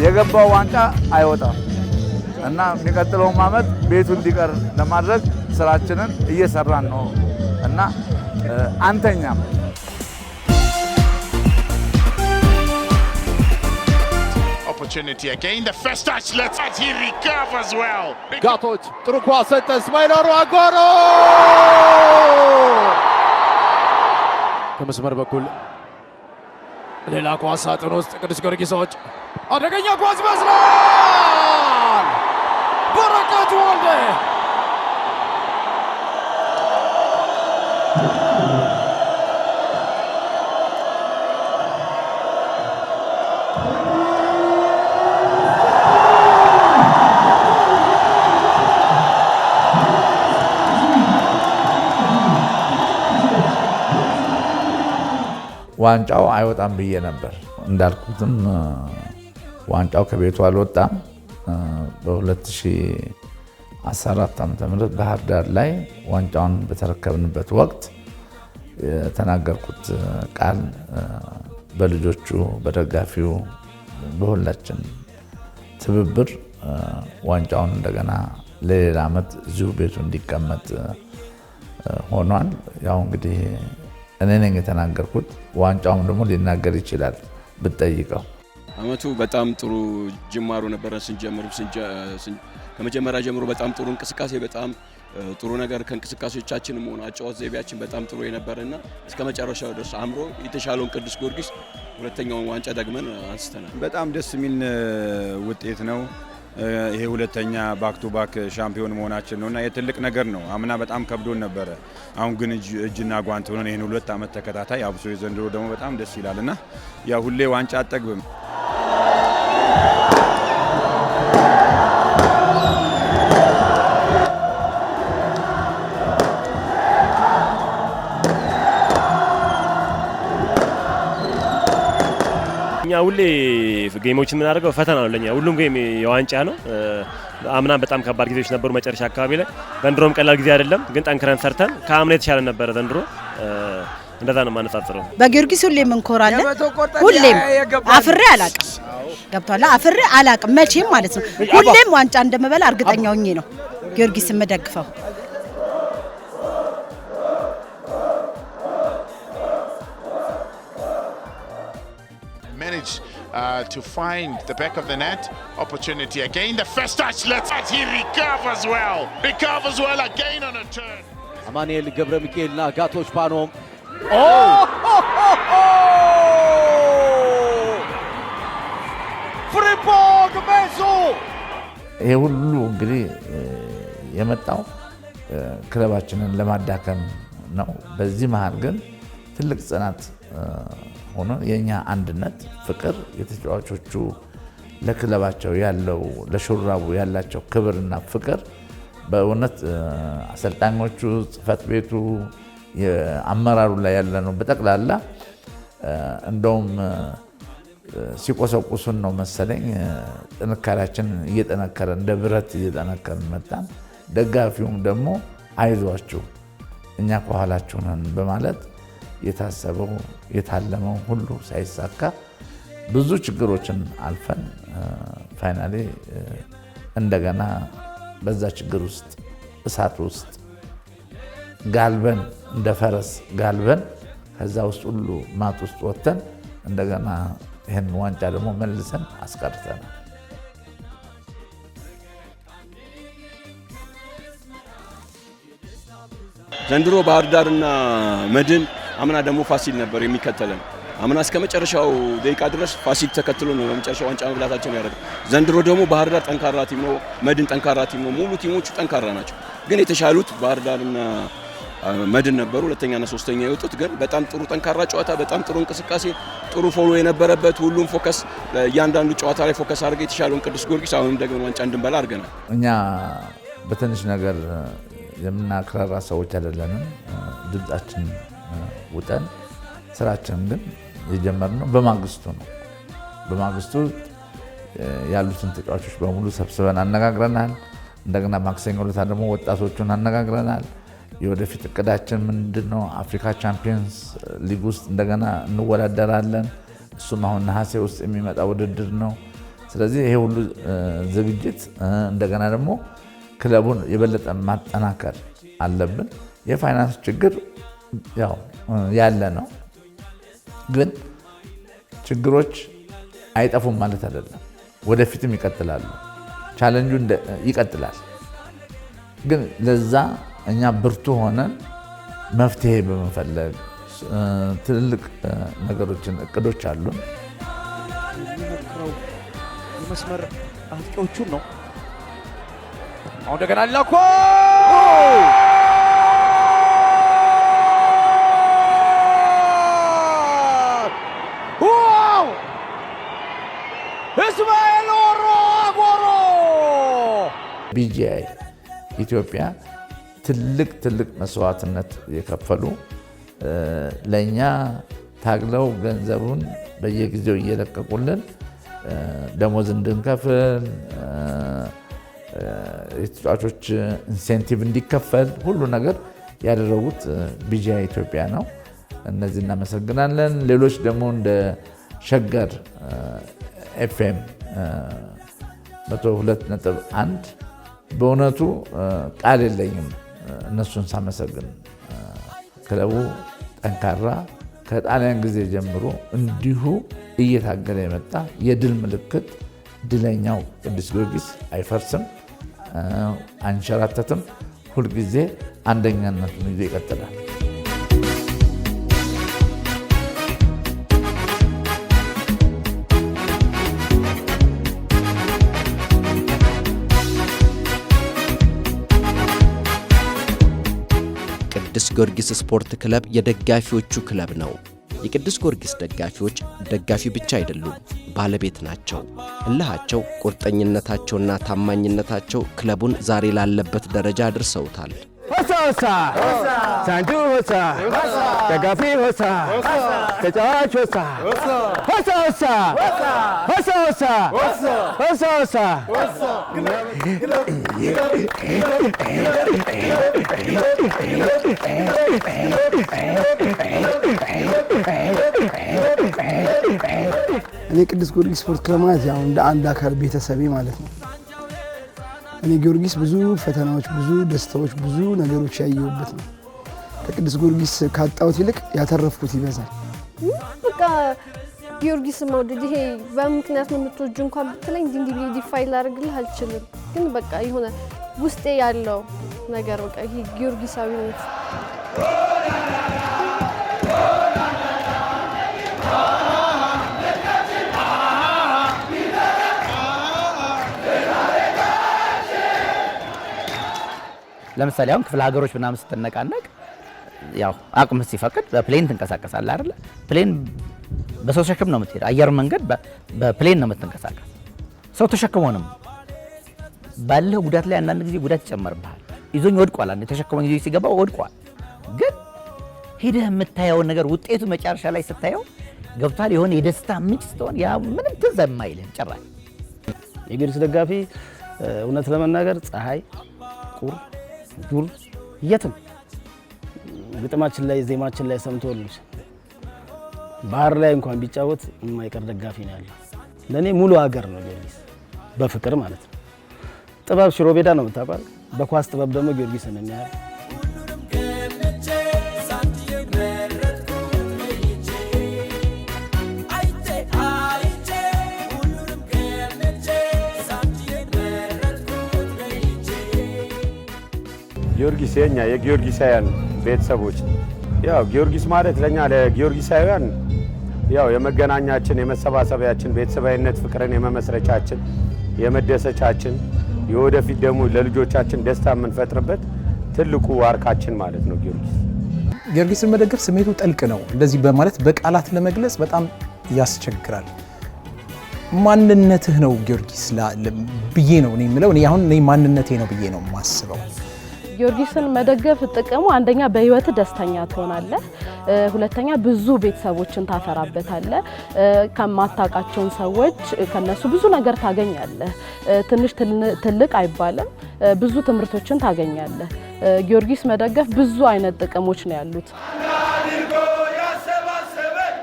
የገባው ዋንጫ አይወጣም እና የሚቀጥለውም ዓመት ቤቱ እንዲቀር ለማድረግ ስራችንን እየሰራን ነው እና አንተኛም። Opportunity again. The first touch, let's he recovers well. ጋቶች ጥሩ ኳስ ሰጠ። እስማኤል አሮ አጓሮ ከመስመር በኩል ሌላ ኳስ ሳጥን ውስጥ ቅዱስ ጊዮርጊሶች አደገኛ ኳስ ይመስላል። በረከት ወልዴ ዋንጫው አይወጣም ብዬ ነበር። እንዳልኩትም ዋንጫው ከቤቱ አልወጣም። በ2014 ዓ.ም ባህር ዳር ላይ ዋንጫውን በተረከብንበት ወቅት የተናገርኩት ቃል በልጆቹ፣ በደጋፊው፣ በሁላችን ትብብር ዋንጫውን እንደገና ለሌላ ዓመት እዚሁ ቤቱ እንዲቀመጥ ሆኗል። ያው እንግዲህ እኔ ነኝ የተናገርኩት። ዋንጫውም ደግሞ ሊናገር ይችላል ብትጠይቀው። አመቱ በጣም ጥሩ ጅማሮ ነበረ። ስንጀምር ከመጀመሪያ ጀምሮ በጣም ጥሩ እንቅስቃሴ፣ በጣም ጥሩ ነገር ከእንቅስቃሴዎቻችንም ሆነ አጨዋወት ዘይቤያችን በጣም ጥሩ የነበረና እስከ መጨረሻው ድረስ አምሮ የተሻለውን ቅዱስ ጊዮርጊስ ሁለተኛውን ዋንጫ ደግመን አንስተናል። በጣም ደስ የሚል ውጤት ነው። ይሄ ሁለተኛ back to back ሻምፒዮን መሆናችን ነውና የትልቅ ነገር ነው። አምና በጣም ከብዶን ነበረ። አሁን ግን እጅና ጓንት ሆነን ይሄን 2 ዓመት ተከታታይ አብሶ የዘንድሮ ደግሞ በጣም ደስ ይላልና ያው ሁሌ ዋንጫ አጠግብም። እኛ ሁሌ game ኦችን የምናደርገው ፈተና ነው ለኛ። ሁሉም game የዋንጫ ነው። አምና በጣም ከባድ ጊዜዎች ነበሩ መጨረሻ አካባቢ ላይ። ዘንድሮም ቀላል ጊዜ አይደለም፣ ግን ጠንክረን ሰርተን ከአምና የተሻለ ነበረ ዘንድሮ። እንደዛ ነው የማነጻጽረው። በጊዮርጊስ ሁሌም እንኮራለን። ሁሌም አፍሬ አላቅም። ገብቷል። አፍሬ አላቅም መቼም ማለት ነው። ሁሌም ዋንጫ እንደምበላ እርግጠኛ ሆኜ ነው ጊዮርጊስ የምደግፈው። Managed to find the back of the net. Opportunity again. The first touch, let's he recovers well. Recovers well again on a turn. አማኑኤል ገብረ ሚካኤልና ጋቶች ፓኖም ፍሪምፖንግ ሜንሱ። ይሄ ሁሉ እንግዲህ የመጣው ክለባችንን ለማዳከም ነው። በዚህ መሃል ግን ትልቅ ጽናት ሆኖ የኛ አንድነት፣ ፍቅር፣ የተጫዋቾቹ ለክለባቸው ያለው ለሹራቡ ያላቸው ክብርና ፍቅር በእውነት አሰልጣኞቹ፣ ጽሕፈት ቤቱ፣ አመራሩ ላይ ያለነው በጠቅላላ እንደውም ሲቆሰቁሱን ነው መሰለኝ ጥንካሬያችን እየጠነከረ እንደ ብረት እየጠነከርን መጣን። ደጋፊውም ደግሞ አይዟችሁ እኛ ከኋላችሁ ነን በማለት የታሰበው የታለመው ሁሉ ሳይሳካ ብዙ ችግሮችን አልፈን finally እንደገና በዛ ችግር ውስጥ እሳት ውስጥ ጋልበን እንደ ፈረስ ጋልበን ከዛ ውስጥ ሁሉ ማጥ ውስጥ ወጥተን እንደገና ይሄን ዋንጫ ደግሞ መልሰን አስቀርተናል። ዘንድሮ ባህር ዳርና መድን፣ አምና ደግሞ ፋሲል ነበር የሚከተለን። አምና እስከ መጨረሻው ደቂቃ ድረስ ፋሲል ተከትሎ ነው በመጨረሻው ዋንጫ መብላታቸውን ያደረገው። ዘንድሮ ደግሞ ባህር ዳር ጠንካራ team ነው፣ መድን ጠንካራ team ነው። ሙሉ team ኦቹ ጠንካራ ናቸው። ግን የተሻሉት ባህር ዳርና መድን ነበሩ። ሁለተኛና ሶስተኛ የወጡት ግን በጣም ጥሩ ጠንካራ ጨዋታ፣ በጣም ጥሩ እንቅስቃሴ፣ ጥሩ follow የነበረበት ሁሉም focus እያንዳንዱ ጨዋታ ላይ focus አድርገው የተሻለውን ቅዱስ ጊዮርጊስ አሁንም ደግሞ ዋንጫ እንድንበላ አድርገናል። እኛ በትንሽ ነገር የምናክራራ ሰዎች አይደለንም። ድምጻችን ውጠን ስራችን ግን የጀመርነው በማግስቱ ነው። በማግስቱ ያሉትን ተጫዋቾች በሙሉ ሰብስበን አነጋግረናል። እንደገና ማክሰኞ ዕለት ደግሞ ወጣቶቹን አነጋግረናል። የወደፊት እቅዳችን ምንድነው? አፍሪካ ቻምፒየንስ ሊግ ውስጥ እንደገና እንወዳደራለን። እሱም አሁን ነሐሴ ውስጥ የሚመጣ ውድድር ነው። ስለዚህ ይሄ ሁሉ ዝግጅት እንደገና ደግሞ ክለቡን የበለጠ ማጠናከር አለብን። የፋይናንስ ችግር ያው ያለ ነው፣ ግን ችግሮች አይጠፉም ማለት አይደለም። ወደፊትም ይቀጥላሉ። ቻለንጁ ይቀጥላል። ግን ለዛ እኛ ብርቱ ሆነን መፍትሄ በመፈለግ ትልልቅ ነገሮችን እቅዶች አሉን። የሚሞክረው የመስመር አጥቂዎቹን ነው። አሁን እንደገና ሌላ ኳስ! Wow! እስማኤል ወሮ አጎሮ። ቢጂአይ ኢትዮጵያ ትልቅ ትልቅ መስዋዕትነት የከፈሉ፣ ለእኛ ታግለው ገንዘቡን በየጊዜው እየለቀቁልን ደሞዝ እንድንከፍል፣ የተጫዋቾች incentive እንዲከፈል ሁሉ ነገር ያደረጉት ቢጂአይ ኢትዮጵያ ነው። እነዚህ እናመሰግናለን። ሌሎች ደግሞ እንደ ሸገር ኤፍኤም 102.1 በእውነቱ ቃል የለኝም እነሱን ሳመሰግን። ክለቡ ጠንካራ፣ ከጣሊያን ጊዜ ጀምሮ እንዲሁ እየታገለ የመጣ የድል ምልክት ድለኛው ቅዱስ ጊዮርጊስ አይፈርስም፣ አንሸራተትም። ሁልጊዜ አንደኛነቱን ይዞ ይቀጥላል። ቅዱስ ጊዮርጊስ ስፖርት ክለብ የደጋፊዎቹ ክለብ ነው። የቅዱስ ጊዮርጊስ ደጋፊዎች ደጋፊ ብቻ አይደሉም፣ ባለቤት ናቸው። እልሃቸው፣ ቁርጠኝነታቸውና ታማኝነታቸው ክለቡን ዛሬ ላለበት ደረጃ አድርሰውታል። ሆሳ ሆሳ፣ ሳንቱ ሆሳ፣ ደጋፊ ሆሳ፣ ተጫዋች ሆሳ፣ ሆሳ ሆሳ፣ ሆሳ ሆሳ፣ ሆሳ ሆሳ። እኔ ቅዱስ ጊዮርጊስ ስፖርት ክለብ ማለት ያው እንደ አንድ አካል ቤተሰቤ ማለት ነው። እኔ ጊዮርጊስ ብዙ ፈተናዎች፣ ብዙ ደስታዎች፣ ብዙ ነገሮች ያየሁበት ነው። ከቅዱስ ጊዮርጊስ ካጣሁት ይልቅ ያተረፍኩት ይበዛል። በቃ ጊዮርጊስ መውደድ ይሄ በምክንያት ነው የምትወጂው እንኳን ብትለኝ እንዲህ እንዲህ ብዬ define ላደርግልህ አልችልም። ግን በቃ የሆነ ውስጤ ያለው ነገር በቃ ይሄ ጊዮርጊሳዊነት። ለምሳሌ አሁን ክፍለ ሀገሮች ምናምን ስትነቃነቅ ያው አቅም ሲፈቅድ በ plane ትንቀሳቀሳለህ አይደለ? Plane በሰው ሸክም ነው የምትሄድ። አየር መንገድ በ plane ነው የምትንቀሳቀስ። ሰው ተሸክሞ ነው ባለህ ጉዳት ላይ አንዳንድ ጊዜ ጉዳት ይጨመርብሃል። ይዞኝ ወድቋል። አንዴ ተሸክሞኝ ይዞኝ ሲገባ ወድቋል። ግን ሄደህ የምታየውን ነገር ውጤቱ መጨረሻ ላይ ስታየው ገብቷል። የሆነ የደስታ ምንጭ ስትሆን ያ ምንም ትዝ የማይልህ ጭራሽ። የጊዮርጊስ ደጋፊ እውነት ለመናገር ፀሐይ፣ ቁር፣ ዱር የትም ግጥማችን ላይ ዜማችን ላይ ሰምቶ ባህር ላይ እንኳን ቢጫወት የማይቀር ደጋፊ ነው ያለው። ለእኔ ሙሉ ሀገር ነው ጊዮርጊስ በፍቅር ማለት ነው። ጥበብ ሽሮ ሜዳ ነው የምታውቀው። በኳስ ጥበብ ደግሞ ጊዮርጊስን የሚያህል። ጊዮርጊስ የኛ የጊዮርጊሳውያን ቤተሰቦች፣ ያው ጊዮርጊስ ማለት ለኛ ለጊዮርጊሳውያን ያው የመገናኛችን፣ የመሰባሰቢያችን፣ ቤተሰባዊነት ፍቅርን የመመስረቻችን፣ የመደሰቻችን፣ የወደፊት ደግሞ ለልጆቻችን ደስታ የምንፈጥርበት ትልቁ ዋርካችን ማለት ነው ጊዮርጊስ። ጊዮርጊስን መደገፍ ስሜቱ ጥልቅ ነው። እንደዚህ በማለት በቃላት ለመግለጽ በጣም ያስቸግራል። ማንነትህ ነው ጊዮርጊስ ብዬ ነው እኔ የምለው። እኔ አሁን እኔ ማንነቴ ነው ብዬ ነው የማስበው። ጊዮርጊስን መደገፍ ጥቅሙ አንደኛ በህይወት ደስተኛ ትሆናለህ፣ ሁለተኛ ብዙ ቤተሰቦችን ታፈራበታለህ፣ ከማታውቃቸውን ሰዎች ከነሱ ብዙ ነገር ታገኛለህ። ትንሽ ትልቅ አይባልም፣ ብዙ ትምህርቶችን ታገኛለህ። ጊዮርጊስ መደገፍ ብዙ አይነት ጥቅሞች ነው ያሉት። አድርጎ ያሰባሰበን፣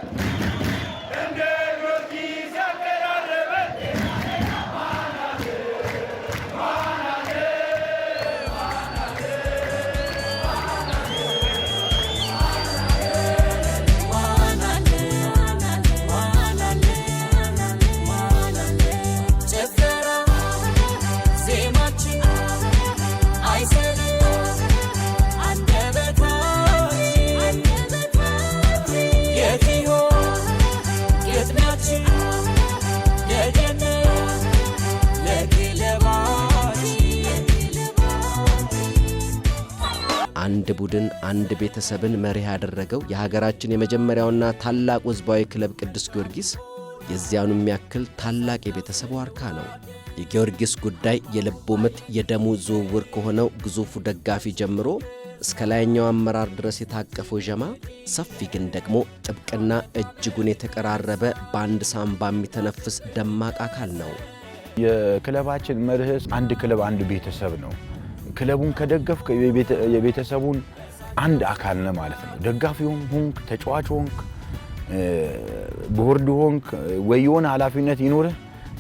እንደ ጊዮርጊስ ያቀራረበን። አንድ ቡድን አንድ ቤተሰብን መርህ ያደረገው የሀገራችን የመጀመሪያውና ታላቁ ሕዝባዊ ክለብ ቅዱስ ጊዮርጊስ የዚያኑም ያክል ታላቅ የቤተሰብ ዋርካ ነው። የጊዮርጊስ ጉዳይ የልቡ ምት፣ የደሙ ዝውውር ከሆነው ግዙፉ ደጋፊ ጀምሮ እስከ ላይኛው አመራር ድረስ የታቀፈው ጀማ ሰፊ ግን ደግሞ ጥብቅና እጅጉን የተቀራረበ፣ በአንድ ሳንባ የሚተነፍስ ደማቅ አካል ነው። የክለባችን መርህ አንድ ክለብ አንድ ቤተሰብ ነው። ክለቡን ከደገፍክ የቤተሰቡን አንድ አካል ነህ ማለት ነው። ደጋፊውም ሆንክ፣ ተጫዋች ሆንክ፣ ቦርድ ሆንክ ወይ የሆነ ኃላፊነት ይኖርህ፣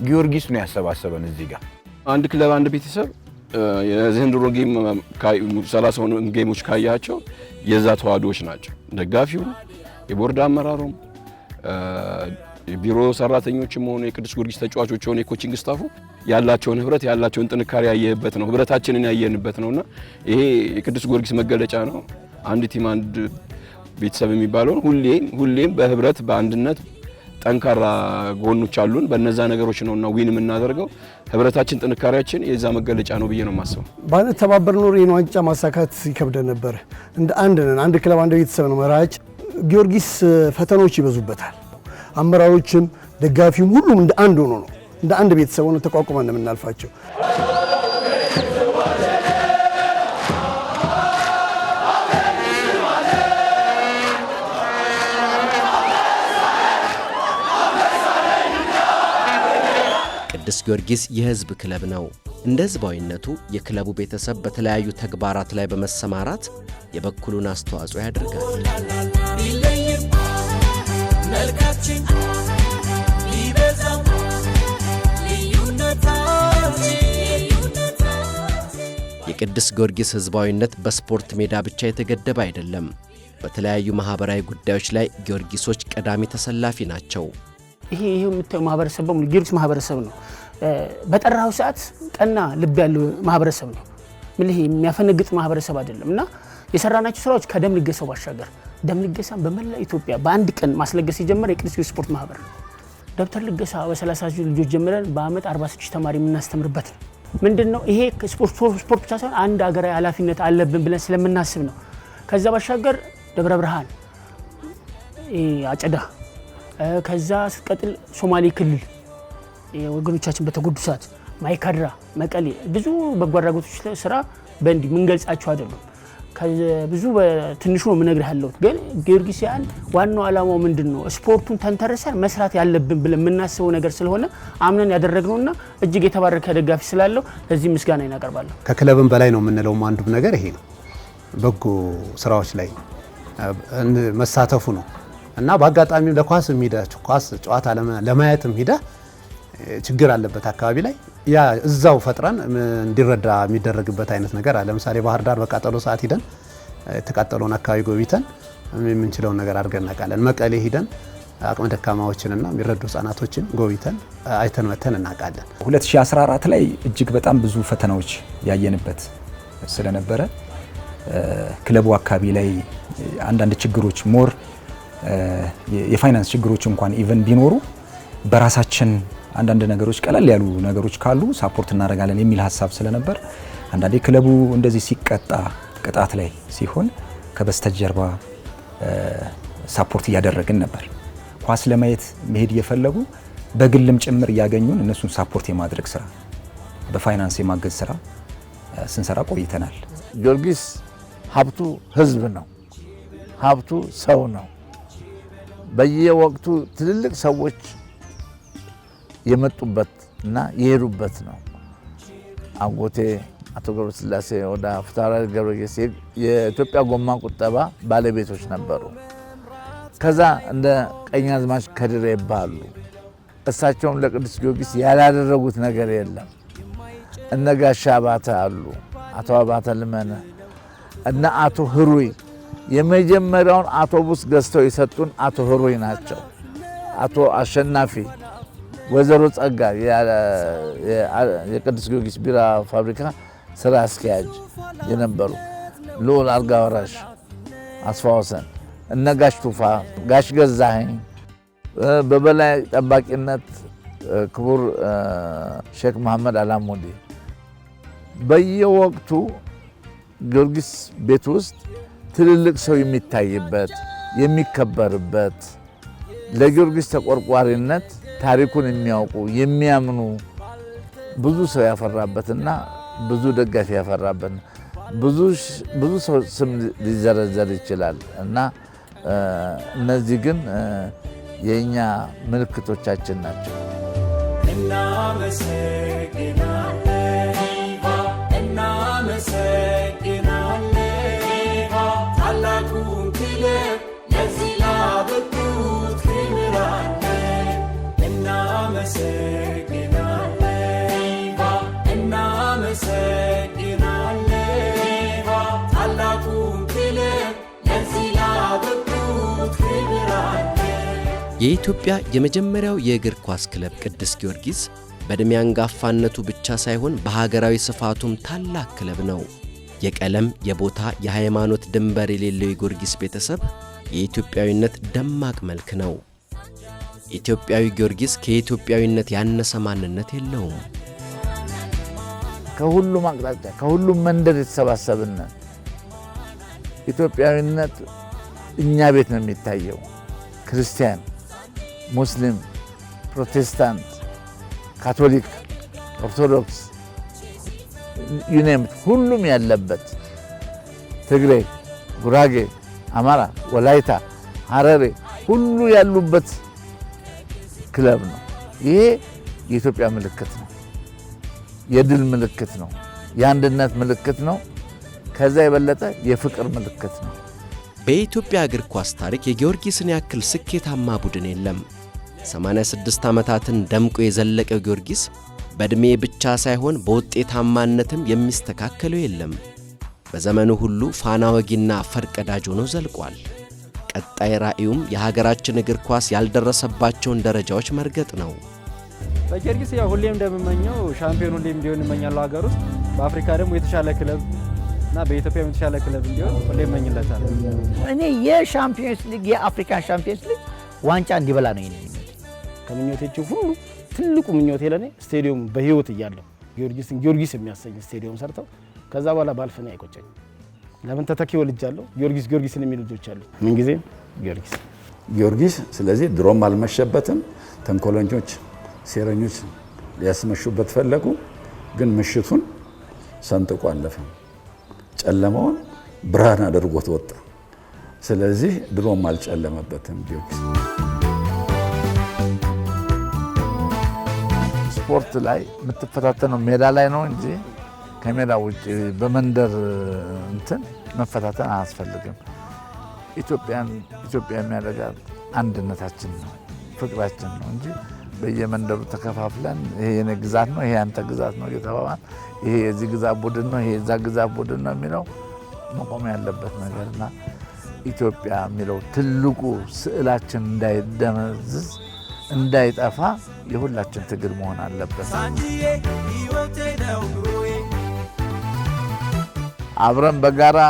ጊዮርጊስ ነው ያሰባሰበን እዚህ ጋር። አንድ ክለብ አንድ ቤተሰብ የዘንድሮ game 30 game ኦች ካያቸው የዛ ተዋህዶዎች ናቸው። ደጋፊው፣ የቦርድ አመራሩም፣ የቢሮ ሰራተኞችም ሆነ የቅዱስ ጊዮርጊስ ተጫዋቾች ሆነ የ coaching staff ኡ ያላቸውን ህብረት፣ ያላቸውን ጥንካሬ ያየህበት ነው። ህብረታችንን ያየንበት ነውና ይሄ የቅዱስ ጊዮርጊስ መገለጫ ነው። አንድ team አንድ ቤተሰብ የሚባለውን ሁሌም ሁሌም በህብረት፣ በአንድነት ጠንካራ ጎኖች አሉን። በእነዛ ነገሮች ነውና win የምናደርገው። ህብረታችን ጥንካሬያችን የዛ መገለጫ ነው ብዬ ነው የማስበው። ባንተባበር ኖሮ ይህን ዋንጫ ማሳካት ይከብደን ነበር። እንደ አንድ ነን። አንድ ክለብ አንድ ቤተሰብ ነው መርሃችን። ጊዮርጊስ ፈተናዎች ይበዙበታል። አመራሮችም ደጋፊውም ሁሉም እንደ አንድ ሆኖ ነው፣ እንደ አንድ ቤተሰብ ሆኖ ተቋቁመን ነው የምናልፋቸው። ቅዱስ ጊዮርጊስ የሕዝብ ክለብ ነው። እንደ ሕዝባዊነቱ የክለቡ ቤተሰብ በተለያዩ ተግባራት ላይ በመሰማራት የበኩሉን አስተዋጽኦ ያደርጋል። ቢለይም መልካችን፣ ቢበዛም ልዩነታችን። የቅዱስ ጊዮርጊስ ሕዝባዊነት በስፖርት ሜዳ ብቻ የተገደበ አይደለም። በተለያዩ ማኅበራዊ ጉዳዮች ላይ ጊዮርጊሶች ቀዳሚ ተሰላፊ ናቸው። ይሄ የምታየው ማህበረሰብ በሙሉ ጊዮርጊስ ማህበረሰብ ነው። በጠራኸው ሰዓት ቀና ልብ ያለው ማህበረሰብ ነው። ምን ይሄ የሚያፈነግጥ ማህበረሰብ አይደለም። እና የሰራናቸው ስራዎች ከደም ልገሳው ባሻገር፣ ደም ልገሳን በመላ ኢትዮጵያ በአንድ ቀን ማስለገስ የጀመረ የቅዱስ ጊዮርጊስ ስፖርት ማህበር ነው። ደብተር ልገሳ በ30 ልጆች ጀምረን በአመት 46 ተማሪ የምናስተምርበት ነው። ምንድን ነው ይሄ? ስፖርት ብቻ ሳይሆን አንድ ሀገራዊ ኃላፊነት አለብን ብለን ስለምናስብ ነው። ከዛ ባሻገር ደብረ ብርሃን፣ አጨዳ፣ ከዛ ስትቀጥል ሶማሌ ክልል ወገኖቻችን በተጎዱ ሰዓት፣ ማይካድራ፣ መቀሌ ብዙ በጎ አድራጎቶች ስራ በእንዲህ የምንገልጻቸው አይደሉም። ብዙ በትንሹ ነው የምነግርህ ያለሁት። ግን ጊዮርጊስያን ዋናው ዓላማው ምንድን ነው? ስፖርቱን ተንተርሰን መስራት ያለብን ብለን የምናስበው ነገር ስለሆነ አምነን ያደረግነውና እጅግ የተባረከ ደጋፊ ስላለው ለዚህ ምስጋና እናቀርባለሁ። ከክለብም በላይ ነው የምንለውም አንዱም ነገር ይሄ ነው። በጎ ስራዎች ላይ መሳተፉ ነው። እና በአጋጣሚ ለኳስ ሄዳችሁ ኳስ ጨዋታ ለማየትም ሂደ ችግር አለበት አካባቢ ላይ ያ እዛው ፈጥረን እንዲረዳ የሚደረግበት አይነት ነገር አለ። ለምሳሌ ባህር ዳር በቃጠሎ ሰዓት ሂደን የተቃጠለውን አካባቢ ጎብኝተን የምንችለውን ነገር አድርገን እናውቃለን። መቀሌ ሂደን አቅመ ደካማዎችንና የሚረዱ ህጻናቶችን ጎብኝተን አይተን መተን እናውቃለን። 2014 ላይ እጅግ በጣም ብዙ ፈተናዎች ያየንበት ስለነበረ ክለቡ አካባቢ ላይ አንዳንድ ችግሮች፣ more የፋይናንስ ችግሮች እንኳን even ቢኖሩ፣ በራሳችን አንዳንድ ነገሮች፣ ቀለል ያሉ ነገሮች ካሉ support እናደርጋለን የሚል ሀሳብ ስለነበር፣ አንዳንዴ ክለቡ እንደዚህ ሲቀጣ፣ ቅጣት ላይ ሲሆን ከበስተጀርባ support እያደረግን ነበር። ኳስ ለማየት መሄድ እየፈለጉ በግልም ጭምር እያገኙን እነሱን support የማድረግ ስራ፣ በፋይናንስ የማገዝ ስራ ስንሰራ ቆይተናል። ጊዮርጊስ ሀብቱ ህዝብ ነው። ሀብቱ ሰው ነው። በየወቅቱ ትልልቅ ሰዎች የመጡበት እና የሄዱበት ነው። አጎቴ አቶ ገብረስላሴ ወደ ፊታውራሪ ገብረጊዮርጊስ የኢትዮጵያ ጎማ ቁጠባ ባለቤቶች ነበሩ። ከዛ እንደ ቀኛዝማች ከድሬ ይባሉ። እሳቸውም ለቅዱስ ጊዮርጊስ ያላደረጉት ነገር የለም። እነ ጋሻ አባተ አሉ፣ አቶ አባተ ልመነ፣ እነ አቶ ህሩይ፣ የመጀመሪያውን አውቶቡስ ገዝተው የሰጡን አቶ ህሩይ ናቸው። አቶ አሸናፊ፣ ወይዘሮ ጸጋ የቅዱስ ጊዮርጊስ ቢራ ፋብሪካ ስራ አስኪያጅ የነበሩ፣ ልዑል አልጋ ወራሽ አስፋወሰን፣ እነ ጋሽ ቱፋ፣ ጋሽ ገዛኸኝ፣ በበላይ ጠባቂነት ክቡር ሼክ መሐመድ አላሙዲ፣ በየወቅቱ ጊዮርጊስ ቤት ውስጥ ትልልቅ ሰው የሚታይበት፣ የሚከበርበት፣ ለጊዮርጊስ ተቆርቋሪነት ታሪኩን የሚያውቁ፣ የሚያምኑ ብዙ ሰው ያፈራበትና ብዙ ደጋፊ ያፈራበት፣ ብዙ ብዙ ሰው ስም ሊዘረዘር ይችላል እና እነዚህ ግን የኛ ምልክቶቻችን ናቸው። እናመሰግናለን፣ እናመሰግናለን፣ ታላቁን ክለብ ለዚህ ላበቁት ክብር አለን። እናመሰግናለን፣ እናመሰግናለን፣ ታላቁን ክለብ ለዚህ ላበቁት ክብር አለን። የኢትዮጵያ የመጀመሪያው የእግር ኳስ ክለብ ቅዱስ ጊዮርጊስ በዕድሜ አንጋፋነቱ ብቻ ሳይሆን በሀገራዊ ስፋቱም ታላቅ ክለብ ነው። የቀለም፣ የቦታ፣ የሃይማኖት ድንበር የሌለው የጊዮርጊስ ቤተሰብ የኢትዮጵያዊነት ደማቅ መልክ ነው። ኢትዮጵያዊ ጊዮርጊስ ከኢትዮጵያዊነት ያነሰ ማንነት የለውም። ከሁሉም አቅጣጫ፣ ከሁሉም መንደር የተሰባሰብን፣ ኢትዮጵያዊነት እኛ ቤት ነው የሚታየው። ክርስቲያን፣ ሙስሊም፣ ፕሮቴስታንት፣ ካቶሊክ፣ ኦርቶዶክስ፣ you name it፣ ሁሉም ያለበት፣ ትግሬ፣ ጉራጌ፣ አማራ፣ ወላይታ፣ ሀረሬ ሁሉ ያሉበት ክለብ ነው። ይሄ የኢትዮጵያ ምልክት ነው። የድል ምልክት ነው። የአንድነት ምልክት ነው። ከዛ የበለጠ የፍቅር ምልክት ነው። በኢትዮጵያ እግር ኳስ ታሪክ የጊዮርጊስን ያክል ስኬታማ ቡድን የለም። 86 ዓመታትን ደምቆ የዘለቀው ጊዮርጊስ በዕድሜ ብቻ ሳይሆን በውጤታማነትም የሚስተካከለው የለም። በዘመኑ ሁሉ ፋና ወጊና ፈርቀዳጅ ሆኖ ዘልቋል። ቀጣይ ራዕዩም የሀገራችን እግር ኳስ ያልደረሰባቸውን ደረጃዎች መርገጥ ነው። በጊዮርጊስ ያው ሁሌም እንደምመኘው ሻምፒዮን ሁሌም እንዲሆን እመኛለሁ። ሀገር ውስጥ፣ በአፍሪካ ደግሞ የተሻለ ክለብ እና በኢትዮጵያም የተሻለ ክለብ እንዲሆን ሁሌም እመኝለታለሁ። እኔ የ Champions League፣ የአፍሪካን Champions League ዋንጫ እንዲበላ ነው የኔ ምኞት። ከምኞቶቼ ሁሉ ትልቁ ምኞቴ ለኔ ስቴዲየም በህይወት እያለሁ ጊዮርጊስን ጊዮርጊስ የሚያሰኝ ስቴዲየም ሰርተው ከዛ በኋላ ባልፍ እኔ አይቆጨኝም። ለምን? ተተኪ ወልጃለሁ። ጊዮርጊስ ጊዮርጊስን የሚሉ ልጆች አሉ። ምንጊዜም ጊዮርጊስ። ጊዮርጊስ ስለዚህ ድሮም አልመሸበትም። ተንኮለኞች፣ ሴረኞች ሊያስመሹበት ፈለጉ። ግን ምሽቱን ሰንጥቆ አለፈ። ጨለማውን ብርሃን አድርጎት ወጣ። ስለዚህ ድሮም አልጨለመበትም ጊዮርጊስ። ስፖርት ላይ የምትፈታተነው ሜዳ ላይ ነው እንጂ ከሜዳ ውጭ በመንደር እንትን መፈታተን አያስፈልግም። ኢትዮጵያን ኢትዮጵያ የሚያደርጋት አንድነታችን ነው፣ ፍቅራችን ነው እንጂ በየመንደሩ ተከፋፍለን ይሄ የኔ ግዛት ነው፣ ይሄ ያንተ ግዛት ነው እየተባባል፣ ይሄ የዚህ ግዛት ቡድን ነው፣ ይሄ የዛ ግዛት ቡድን ነው የሚለው መቆም ያለበት ነገርና ኢትዮጵያ የሚለው ትልቁ ስዕላችን እንዳይደመዝዝ፣ እንዳይጠፋ የሁላችን ትግል መሆን አለበት። ሳንጂዬ ሕይወቴ ነው ኑሮዬ። አብረን በጋራ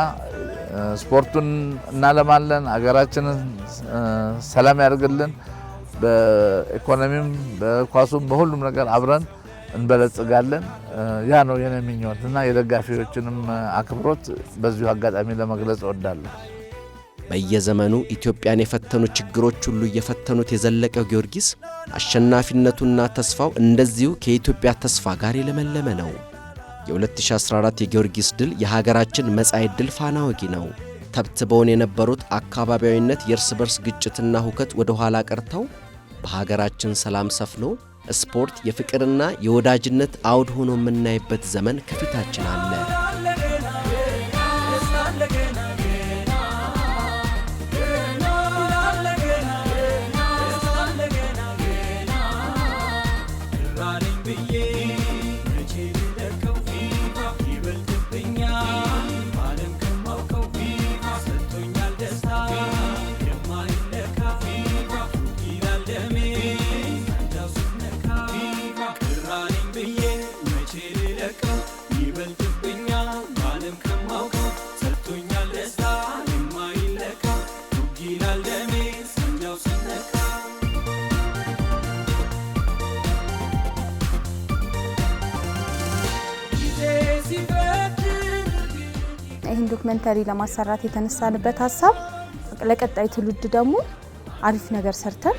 ስፖርቱን እናለማለን። አገራችንን ሰላም ያደርግልን። በኢኮኖሚም በኳሱም በሁሉም ነገር አብረን እንበለጽጋለን። ያ ነው የኔ ምኞት እና የደጋፊዎችንም አክብሮት በዚሁ አጋጣሚ ለመግለጽ እወዳለሁ። በየዘመኑ ኢትዮጵያን የፈተኑ ችግሮች ሁሉ እየፈተኑት የዘለቀው ጊዮርጊስ አሸናፊነቱና ተስፋው እንደዚሁ ከኢትዮጵያ ተስፋ ጋር የለመለመ ነው። የ2014 የጊዮርጊስ ድል የሀገራችን መጻኢ ዕድል ፋና ወጊ ነው። ተብትበውን የነበሩት አካባቢያዊነት፣ የእርስ በርስ ግጭትና ሁከት ወደ ኋላ ቀርተው በሀገራችን ሰላም ሰፍኖ ስፖርት የፍቅርና የወዳጅነት አውድ ሆኖ የምናይበት ዘመን ከፊታችን አለ። ይህን ዶክመንተሪ ለማሰራት የተነሳንበት ሀሳብ ለቀጣይ ትውልድ ደግሞ አሪፍ ነገር ሰርተን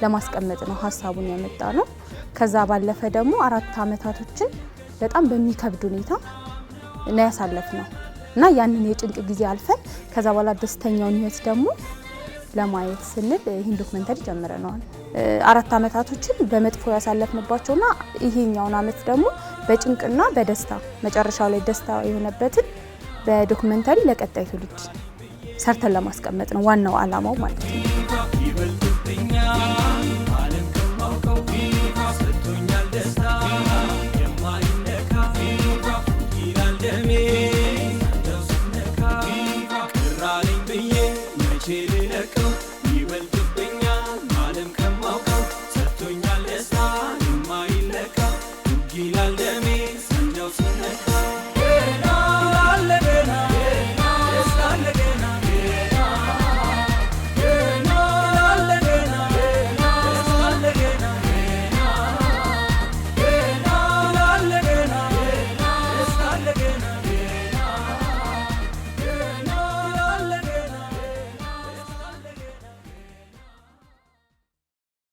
ለማስቀመጥ ነው ሀሳቡን ያመጣነው። ከዛ ባለፈ ደግሞ 4 ዓመታቶችን በጣም በሚከብድ ሁኔታ ነው ያሳለፍነው እና ያንን የጭንቅ ጊዜ አልፈን ከዛ በኋላ ደስተኛውን ህይወት ደግሞ ለማየት ስንል ይህን ዶክመንተሪ ጀምረነዋል። 4 ዓመታቶችን በመጥፎ ያሳለፍንባቸውና ይሄኛውን አመት ደግሞ በጭንቅና በደስታ መጨረሻው ላይ ደስታ የሆነበትን በዶክመንተሪ ለቀጣይ ትውልድ ሰርተን ለማስቀመጥ ነው ዋናው አላማው ማለት ነው።